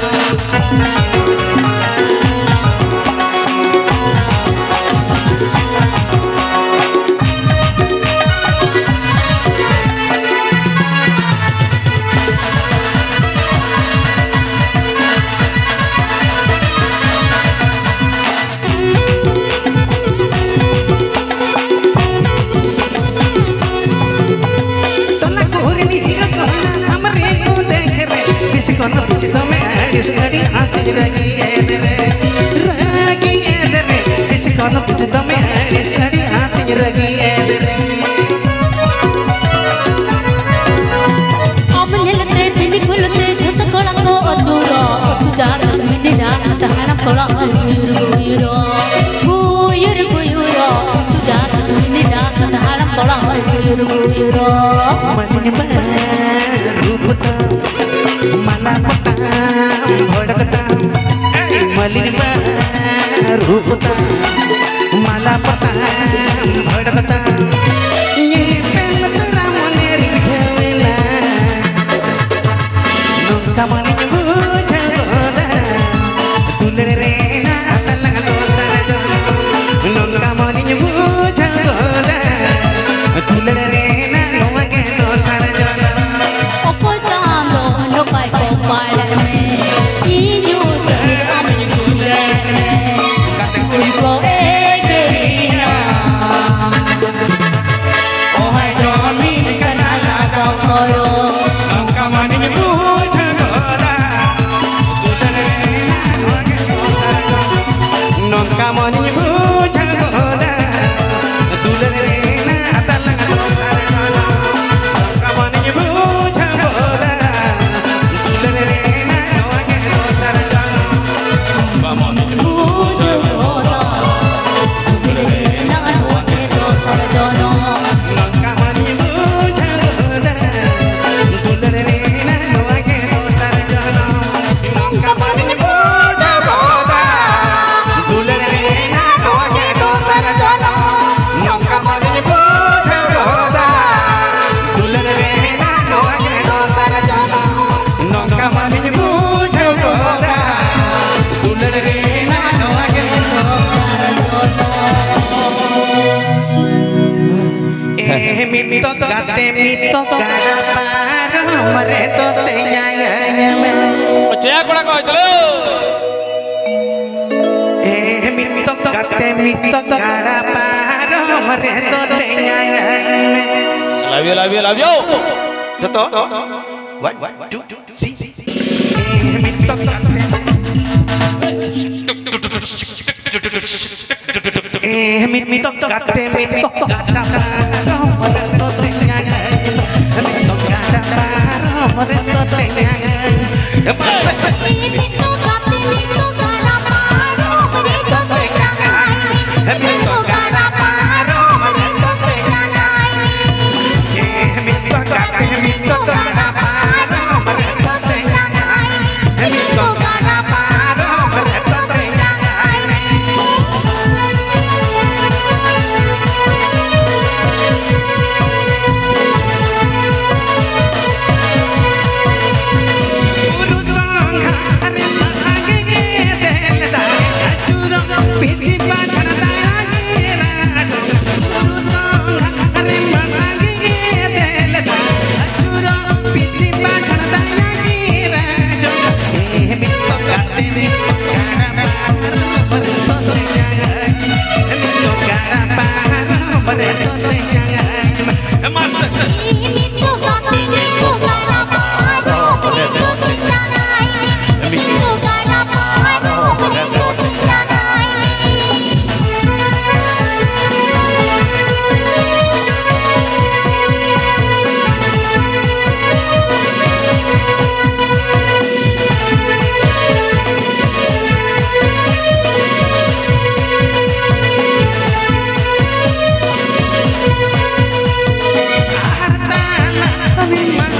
ᱴᱚᱞᱟ ᱠᱚᱨᱮᱱ ᱦᱤᱨᱳ ᱠᱚ ᱦᱟᱱᱟ ᱟᱢᱨᱮ ᱠᱚ ᱫᱮᱠᱷ ᱨᱮ, ᱵᱤᱥᱤ ᱠᱷᱚᱱ ᱵᱤᱥᱤ ᱫᱚᱢᱮ ᱟᱹᱲᱤᱥ ᱟᱹᱰᱤ ᱟᱸᱴᱤᱧ ᱨᱟᱹᱜᱤ ᱮᱫ ᱨᱮ, ᱨᱟᱹᱜᱤ ᱮᱫ ᱨᱮ, ᱵᱤᱥᱤ ᱠᱷᱚᱱ ᱵᱤᱥᱤ ᱫᱚᱢᱮ ᱟᱹᱲᱤᱥ ᱟᱹᱰᱤ ᱟᱸᱴᱤᱧ ᱨᱟᱹᱜᱤ ᱮᱫ ᱨᱮ᱾ ᱟᱢ ᱧᱮᱞᱛᱮ ᱯᱤᱸᱰᱤ ᱠᱷᱩᱞᱛᱮ ᱡᱷᱚᱛᱚ ᱠᱚᱲᱟ ᱠᱚ ᱟᱹᱪᱩᱨᱚᱜ, ᱟᱹᱛᱩ ᱡᱟᱦᱟᱸ ᱛᱟᱡᱽ ᱢᱤᱱᱤᱨᱟ, ᱦᱟᱲᱟᱢ ᱠᱚᱲᱟ ᱦᱩᱭᱩᱨ ᱜᱩᱭᱩᱨᱚᱜ, ᱦᱩᱭᱩᱨ ᱜᱩᱭᱩᱨ᱾ ᱢᱟᱹᱞᱤᱱ ᱵᱟ ᱨᱩᱯ ᱛᱟᱢ, ᱢᱟᱞᱟ ᱯᱚᱛᱟᱢ ᱵᱷᱚᱲᱠ ᱛᱟᱢ᱾ ᱢᱟᱹᱞᱤᱱ ᱵᱟ ᱨᱩᱯ ᱛᱟᱢ, ᱢᱟᱞᱟ ᱯᱚᱛᱟᱢ ᱵᱷᱚᱲᱠ ᱛᱟᱢ᱾ ᱧᱮᱯᱮᱞ ᱛᱚᱨᱟ ᱢᱚᱱᱮ ᱨᱤᱡᱷᱟᱹᱣ ᱮᱱᱟ᱾ ᱱᱚᱝᱠᱟ ᱢᱟᱹᱞᱤᱱ ᱵᱩᱡᱷᱟᱹᱣ ᱜᱚᱫᱟ, ᱫᱩᱞᱟᱹᱲ ᱨᱮᱱᱟᱜ ᱛᱟᱞᱟᱝ ᱫᱚ ᱥᱟᱨᱡᱚᱢ᱾ ᱱᱚᱝᱠᱟ ᱢᱟᱹᱞᱤᱱ ᱵᱩᱡᱷᱟᱹᱣ ᱜᱚᱫᱟ, ᱫᱩᱞᱟᱹᱲ ᱨᱮᱱᱟᱜ ᱱᱚᱣᱟ ᱜᱮ ᱫᱚ ᱥᱟᱨᱡᱚᱢ᱾ ᱚᱠᱚᱭ ᱪᱟᱸᱫᱚ ᱱᱚᱝᱠᱟᱭ ᱠᱚᱯᱟᱲ ᱢᱮ, ᱤᱧ ᱩᱛᱟᱹᱨ ᱟᱢᱤᱧ ᱫᱩᱞᱟᱹᱲ ᱢᱮ, ᱜᱟᱛᱮ ᱠᱩᱲᱤ ᱠᱚ ᱮᱜᱮᱨᱤᱧᱟ᱾ ᱚᱦᱟᱭ ᱡᱚᱱᱤᱧ ᱠᱟᱱᱟ ᱞᱟᱡᱟᱣ ᱥᱚᱨᱚᱢ, ᱱᱚᱝᱠᱟ ᱢᱟᱹᱞᱤᱱ ᱵᱩᱡᱷᱟᱹᱣ ᱜᱚᱫᱟ, ᱫᱩᱞᱟᱹᱲ ᱨᱮᱱᱟᱜ ᱱᱚᱣᱟ ᱜᱮ ᱫᱚ ᱥᱟᱨᱡᱚᱢ᱾ ᱱᱚᱝᱠᱟ ᱢᱟᱹᱞᱤᱱ ᱵᱩᱡᱷᱟᱹᱣ ᱜᱚᱫᱟ, ᱫᱩᱞᱟᱹᱲ ᱨᱮᱱᱟᱜ ᱛᱟᱞᱟᱝ ᱫᱚ ᱥᱟᱨᱡᱚᱢ᱾ ᱱᱚᱝᱠᱟ ᱢᱟᱹᱞᱤᱱ ᱵᱩᱡᱷᱟᱹᱣ ᱜᱚᱫᱟ, ᱫᱩᱞᱟᱹᱲ ᱨᱮᱱᱟᱜ ᱱᱚᱣᱟ ᱜᱮ ᱫᱚ ᱥᱟᱨᱡᱚᱢ᱾ ᱱᱚᱝᱠᱟ ᱢᱟᱹᱞᱤᱱ ᱵᱩᱡᱷᱟᱹᱣ ᱜᱚᱫᱟ, ᱫᱩᱞᱟᱹᱲ ᱨᱮᱱᱟᱜ ᱱᱚᱣᱟ ᱜᱮ ᱫᱚ ᱥᱟᱨᱡᱚᱢ᱾ ᱱᱚᱝᱠᱟ ᱢᱟᱹᱞᱤᱱ ᱵᱩᱡᱷᱟᱹᱣ ᱜᱚᱫᱟ, ᱫᱩᱞᱟᱹᱲ ᱨᱮᱱᱟᱜ ᱱᱚᱣᱟ ᱜᱮ ᱫᱚ ᱥᱟᱨᱡᱚᱢ᱾ ᱱᱚᱝᱠᱟ ᱢᱟᱹᱞᱤᱱ ᱵᱩᱡᱷᱟᱹᱣ ᱜᱚᱫᱟ, ᱫᱩᱞᱟᱹᱲ ᱨᱮᱱᱟᱜ ᱱᱚᱣᱟ ᱜᱮ ᱫᱚ ᱥᱟᱨᱡᱚᱢ᱾ ᱱᱚᱝᱠᱟ ᱢᱟᱹᱞᱤᱱ ᱵᱩᱡᱷᱟᱹᱣ ᱜᱚᱫᱟ, ᱫᱩᱞᱟᱹᱲ ᱨᱮᱱᱟᱜ ᱱᱚᱣᱟ ᱜᱮ ᱫᱚ ᱥᱟᱨᱡᱚᱢ᱾ ᱱᱚᱝᱠᱟ ᱢᱟᱹᱞᱤᱱ ᱵᱩᱡᱷᱟᱹᱣ ᱜᱚᱫᱟ, ᱫᱩᱞᱟᱹᱲ ᱨᱮᱱᱟᱜ ᱱᱚᱣᱟ ᱜᱮ ᱫᱚ ᱥᱟᱨᱡᱚᱢ᱾ ᱮ ᱢᱤᱫ ᱛᱚᱠᱟ ᱛᱮ ᱢᱤᱫ ᱛᱚᱠᱟ ᱯᱟᱨᱚᱢ ᱨᱮᱫᱚ ᱛᱮᱧᱟᱝ ᱢᱮ᱾ ᱪᱮᱭᱟ ᱠᱚᱲᱟ ᱠᱚ, ᱪᱚᱞᱚ᱾ ᱮ ᱢᱤᱫ ᱛᱚᱠᱟ ᱛᱮ ᱢᱤᱫ ᱛᱚᱠᱟ ᱯᱟᱨᱚᱢ ᱨᱮᱫᱚ ᱛᱮᱧᱟᱝ ᱢᱮ᱾ Love you, love you, love you. ᱡᱚᱛᱚ᱾ One, two, three. ᱮ ᱢᱤᱫ ᱛᱚᱠᱟ ᱛᱮ᱾ ᱮ ᱢᱤᱫ ᱛᱚᱠᱟ ᱛᱮ ᱢᱤᱫ ᱛᱚᱠᱟ ᱯᱟᱨᱚᱢ ᱨᱮᱫᱚ ᱛᱮᱧᱟᱝ ᱢᱮ᱾ ᱢᱤᱫ ᱛᱚᱠᱟ ᱯᱟᱨᱚᱢ ᱨᱮᱫᱚ ᱛᱮᱧᱟᱝ ᱢᱮ᱾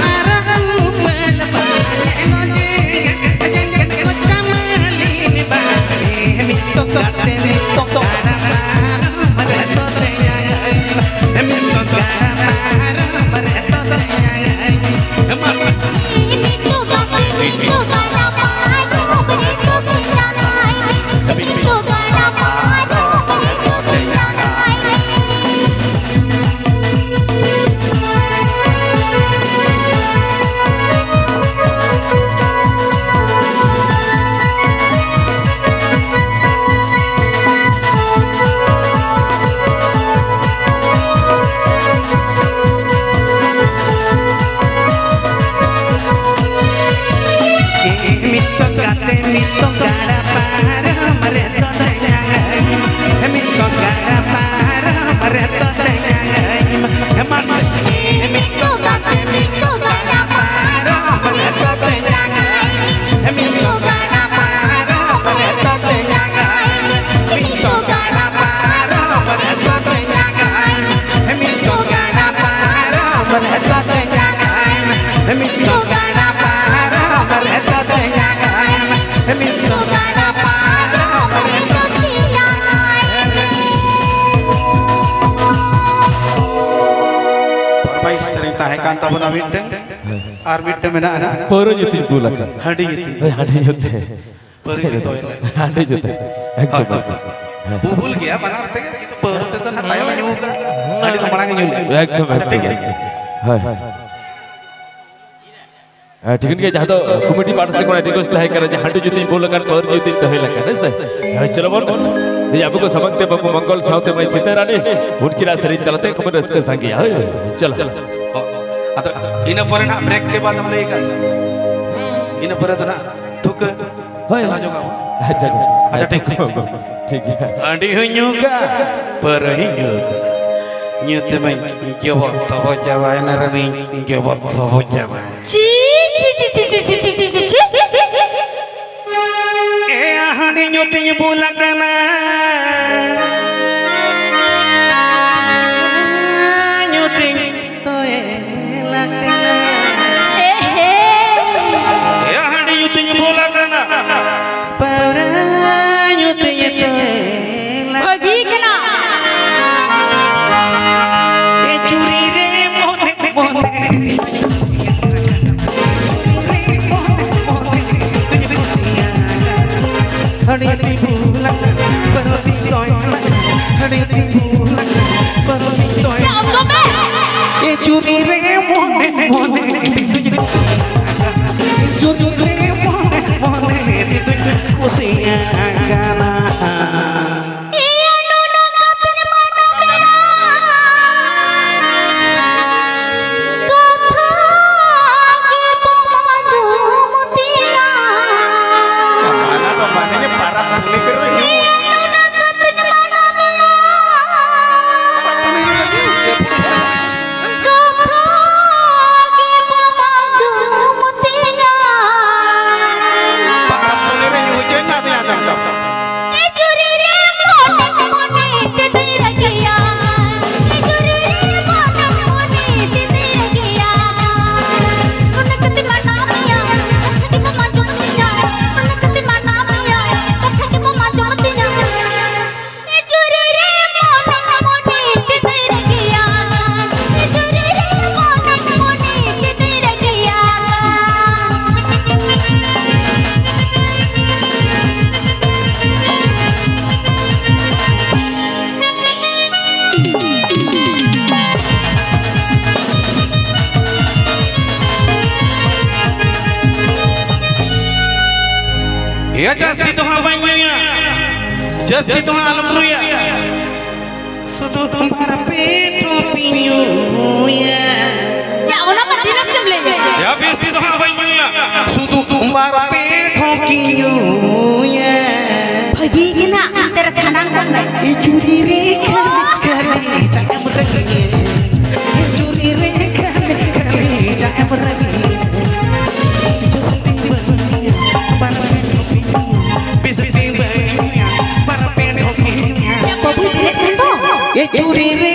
ᱯᱷᱚᱨᱢᱟᱭᱤᱥ ᱥᱮᱨᱮᱧ ᱛᱟᱦᱮᱸ ᱠᱟᱱ ᱛᱟᱵᱚᱱᱟ ᱢᱤᱫᱴᱮᱱ, ᱟᱨ ᱢᱤᱫᱴᱮᱱ ᱢᱮᱱᱟᱜᱼᱟ ᱱᱟᱜ᱾ ᱯᱟᱹᱣᱨᱟᱹ ᱧᱩᱛᱩᱧ ᱵᱩᱞ ᱟᱠᱟᱱ᱾ ᱦᱟᱺᱰᱤ ᱧᱩᱛᱩᱧ᱾ ᱦᱳᱭ, ᱦᱟᱺᱰᱤ ᱧᱩᱛᱮ᱾ ᱯᱟᱹᱣᱨᱟᱹ ᱧᱩ ᱛᱚᱭᱞᱮ᱾ ᱦᱟᱺᱰᱤ ᱧᱩᱛᱮ᱾ ᱮᱠᱫᱚᱢ, ᱦᱳᱭ, ᱦᱳᱭ᱾ ᱮᱠᱫᱚᱢ᱾ ᱦᱮᱸ᱾ ᱵᱩᱵᱩᱞ ᱜᱮᱭᱟ ᱵᱟᱱᱟᱨ ᱛᱮᱜᱮ, ᱠᱤᱱᱛᱩ ᱯᱟᱹᱣᱨᱟᱹ ᱛᱮᱫᱚ ᱱᱟᱜ ᱛᱟᱭᱚᱢᱮ ᱧᱩ ᱟᱠᱟᱫᱟ᱾ ᱮᱠᱫᱚᱢ, ᱦᱟᱺᱰᱤ ᱫᱚ ᱢᱟᱲᱟᱝ ᱮ ᱧᱩ ᱞᱮᱫᱟ᱾ ᱮᱠᱫᱚᱢ, ᱟᱪᱪᱷᱟ, ᱮᱠᱫᱚᱢ, ᱴᱷᱤᱠ ᱜᱮᱭᱟ᱾ ᱮᱠᱫᱚᱢ᱾ ᱦᱳᱭ, ᱦᱳᱭ᱾ ᱦᱮᱸ, ᱴᱷᱤᱠᱟᱹᱱ ᱜᱮᱭᱟ, ᱡᱟᱦᱟᱸ ᱫᱚ ᱠᱚᱢᱤᱴᱤ ᱯᱟᱦᱴᱟ ᱥᱮᱫ ᱠᱷᱚᱱ request ᱛᱟᱦᱮᱸ ᱠᱟᱱᱟ ᱡᱮ ᱦᱟᱺᱰᱤ ᱧᱩᱛᱩᱧ ᱵᱩᱞ ᱟᱠᱟᱱ, ᱯᱟᱹᱣᱨᱟᱹ ᱧᱩᱛᱩᱧ ᱛᱟᱦᱮᱸ ᱞᱮᱱᱠᱷᱟᱱ, ᱦᱮᱸ ᱥᱮ? ᱦᱳᱭ, ᱪᱚᱞᱚ ᱵᱚᱱ᱾ ᱟᱵᱚ ᱠᱚ ᱥᱟᱢᱟᱝ ᱛᱮ ᱵᱟᱹᱵᱩ ᱢᱚᱝᱜᱚᱞ ᱥᱟᱶᱛᱮ ᱢᱟᱹᱭ ᱪᱤᱛᱟᱹᱨᱟᱱᱤ, ᱩᱱᱠᱤᱱᱟᱜ ᱥᱮᱨᱮᱧ ᱛᱟᱞᱟᱛᱮ ᱠᱷᱩᱵ ᱨᱟᱹᱥᱠᱟᱹ ᱥᱟᱸᱜᱮᱭᱟ᱾ ᱦᱳᱭ, ᱦᱳᱭ, ᱪᱚᱞᱚ᱾ ᱚ, ᱟᱫᱚ ᱤᱱᱟᱹ ᱯᱚᱨᱮ ᱱᱟᱦᱟᱜ ᱵᱨᱮᱠ ᱠᱮ ᱵᱟᱫ ᱮᱢ ᱞᱟᱹᱭ ᱠᱟᱜ ᱥᱮ? ᱤᱱᱟᱹ ᱯᱚᱨᱮ ᱫᱚ ᱱᱟᱦᱟᱜ ᱛᱷᱩᱠᱟᱹ᱾ ᱦᱳᱭ᱾ ᱪᱟᱞᱟᱣ ᱧᱚᱜᱚᱜ ᱟᱵᱚ᱾ ᱟᱪᱪᱷᱟ, ᱟᱪᱪᱷᱟ᱾ ᱟᱪᱪᱷᱟ, ᱴᱷᱤᱠ᱾ ᱴᱷᱤᱠ ᱜᱮᱭᱟ᱾ ᱦᱟᱺᱰᱤ ᱦᱚᱸᱧ ᱧᱩ ᱠᱟᱜ, ᱯᱟᱹᱣᱨᱟᱹ ᱦᱚᱸᱧ ᱧᱩ ᱠᱟᱜ, ᱧᱩ ᱛᱮᱢᱟᱧ ᱡᱚᱵᱚ ᱛᱚᱵᱚ ᱪᱟᱵᱟᱭᱮᱱᱟ ᱨᱟᱹᱱᱤᱧ, ᱡᱚᱵᱚ ᱛᱚᱵᱚ ᱪᱟᱵᱟᱭᱮᱱᱟ᱾ ᱪᱤ, ᱪᱤ, ᱪᱤ᱾ ᱮᱭᱟ ᱦᱟᱺᱰᱤ ᱧᱩ ᱛᱤᱧ ᱵᱩᱞ ᱟᱠᱟᱱᱟ, ᱧᱩ ᱛᱤᱧ ᱛᱚᱭᱮᱞ ᱟᱠᱟᱱᱟ᱾ ᱮ ᱦᱮ᱾ ᱮᱭᱟ ᱦᱟᱺᱰᱤ ᱧᱩ ᱛᱤᱧ ᱵᱩᱞ ᱟᱠᱟᱱᱟ, ᱯᱟᱹᱣᱨᱟᱹ ᱧᱩ ᱛᱤᱧ ᱛᱚᱭᱮᱞ ᱟᱠᱟᱱᱟ᱾ ᱵᱷᱟᱹᱜᱤ ᱠᱟᱱᱟ᱾ ᱮ ᱪᱩᱨᱤ ᱨᱮ ᱢᱚᱱᱮ ᱢᱚᱱᱮ ᱦᱟᱺᱰᱤ ᱛᱤᱸᱜᱩ ᱞᱟᱜᱟ, ᱯᱟᱹᱨᱣᱟᱹ ᱛᱤᱧ ᱛᱚᱭ ᱞᱟᱜᱟ, ᱦᱟᱺᱰᱤ ᱛᱤᱸᱜᱩ ᱞᱟᱜᱟ, ᱯᱟᱹᱨᱣᱟᱹ ᱛᱤᱧ ᱛᱚᱭ ᱞᱟᱜᱟ᱾ ᱮ ᱪᱩᱨᱤ ᱨᱮ ᱢᱚᱱᱮ ᱢᱚᱱᱮ ᱛᱤᱧ, ᱪᱩᱨᱤ ᱨᱮ ᱢᱚᱱᱮ ᱢᱚᱱᱮ ᱛᱤᱧ ᱠᱩᱥᱤᱭᱟᱜ ᱠᱟᱱᱟ᱾ ᱤᱭᱟᱹ ᱱᱩᱱᱟᱹᱜ ᱠᱟᱛᱮᱧ ᱢᱟᱱᱟᱣ ᱢᱮᱭᱟ᱾ ᱠᱟᱛᱷᱟ ᱜᱮ ᱵᱟᱢ ᱟᱸᱡᱚᱢ ᱛᱤᱧᱟ᱾ ᱢᱟᱱᱟ ᱫᱚ ᱢᱟᱱᱮ ᱜᱮ ᱯᱟᱨᱟᱵᱽ ᱯᱩᱱᱟᱹᱭ ᱠᱚᱨᱮ ᱫᱚ ᱧᱩ᱾ ᱤᱭᱟᱹ ᱱᱩᱱᱟᱹᱜ ᱠᱟᱛᱮᱧ ᱢᱟᱱᱟᱣ ᱢᱮᱭᱟ᱾ ᱯᱟᱨᱟᱵᱽ ᱯᱩᱱᱟᱹᱭ ᱨᱮ ᱧᱩ᱾ ᱠᱟᱛᱷᱟ ᱜᱮ ᱵᱟᱢ ᱟᱸᱡᱚᱢ ᱛᱤᱧᱟ᱾ ᱯᱟᱨᱟᱵᱽ ᱯᱩᱱᱟᱹᱭ ᱨᱮ ᱧᱩ ᱦᱚᱪᱚᱧ ᱢᱮ, ᱟᱫᱚᱧ ᱟᱸᱡᱚᱢ ᱛᱟᱢᱟ᱾ ᱮ ᱪᱩᱨᱤ ᱨᱮ ᱢᱚᱱᱮ ᱢᱚᱱᱮ ᱛᱮᱫᱚᱧ ᱨᱟᱹᱜᱤᱭᱟ᱾ ᱮ ᱪᱩᱨᱤ ᱨᱮ ᱢᱚᱱᱮ ᱢᱚᱱᱮ ᱛᱮᱫᱚᱧ ᱨᱟᱹᱜᱤᱭᱟ᱾ ᱚᱱᱟ ᱠᱷᱟᱹᱛᱤᱨ ᱢᱟᱱᱟᱣ ᱢᱮᱭᱟ, ᱠᱟᱛᱷᱟ ᱜᱮ ᱵᱟᱢ ᱟᱸᱡᱚᱢ ᱛᱤᱧᱟ᱾ ᱚᱱᱟ ᱠᱷᱟᱹᱛᱤᱨ ᱢᱟᱱᱟᱣ ᱢᱮᱭᱟ, ᱠᱟᱛᱷᱟ ᱜᱮ ᱵᱟᱢ ᱟᱸᱡᱚᱢ ᱛᱤᱧᱟ᱾ ᱮ ᱪᱩᱨᱤ ᱨᱮ ᱢᱚᱱᱮ ᱢᱚᱱᱮ ᱛᱮᱫᱚᱧ ᱨᱟᱹᱜᱤᱭᱟ᱾ ᱮ ᱪᱩᱨᱤ ᱨᱮ ᱢᱚᱱᱮ ᱢᱚᱱᱮ ᱛᱮᱫᱚᱧ ᱨᱟᱹᱜᱤᱭᱟ᱾ ᱮᱭᱟ ᱡᱟᱹᱥᱛᱤ ᱫᱚ ᱦᱟᱸᱜ ᱵᱟᱹᱧ ᱧᱩᱭᱟ᱾ ᱡᱟᱹᱥᱛᱤ ᱫᱚ ᱦᱟᱸᱜ ᱟᱞᱚᱢ ᱨᱩᱭᱟ᱾ ᱥᱩᱫᱷᱩ ᱵᱟᱨ ᱯᱮ ᱴᱷᱚᱯ ᱤᱧ ᱧᱩᱭᱟ᱾ ᱭᱟ, ᱚᱱᱟ ᱢᱟ ᱫᱤᱱᱟᱹᱢ ᱜᱮᱢ ᱞᱟᱹᱭᱟ᱾ ᱭᱟ, ᱵᱮᱥ ᱛᱮ ᱫᱚ ᱦᱟᱸᱜ ᱵᱟᱹᱧ ᱧᱩᱭᱟ᱾ ᱥᱩᱫᱷᱩ ᱵᱟᱨ ᱯᱮ ᱴᱷᱚᱯ ᱤᱧ ᱧᱩᱭᱟ᱾ ᱵᱷᱟᱹᱜᱤ ᱜᱮ ᱱᱟᱜ, ᱦᱟᱱᱛᱮ ᱨᱮ ᱥᱟᱰᱟᱝ ᱠᱚᱜ ᱢᱮ᱾ ᱮ ᱪᱩᱨᱤ ᱨᱮ ᱠᱷᱟᱹᱞᱤ ᱠᱷᱟᱹᱞᱤ ᱡᱟᱜ ᱮᱢ ᱨᱟᱹᱜᱤᱭᱟ᱾ ᱮ ᱪᱩᱨᱤ ᱨᱮ ᱠᱷᱟᱹᱞᱤ ᱠᱷᱟᱹᱞᱤ ᱡᱟᱜ ᱮᱢ ᱨᱟᱹᱜᱤᱭᱟ᱾ ᱡᱟᱹᱥᱛᱤ ᱵᱟᱹᱧ ᱧᱩᱭᱟ, ᱵᱟᱨ ᱯᱮ ᱴᱷᱚᱯ ᱤᱧ ᱧᱩᱭᱟ᱾ ᱵᱮᱥᱤ ᱵᱟᱹᱧ ᱧᱩᱭᱟ, ᱵᱟᱨ ᱯᱮ ᱴᱷᱚᱯ ᱤᱧ ᱧᱩᱭᱟ᱾ ᱭᱟ, ᱵᱟᱹᱵᱩᱭ ᱵᱮᱨᱮᱫ ᱠᱟᱱ ᱫᱚ᱾ ᱮ ᱪᱩᱨᱤ ᱨᱮ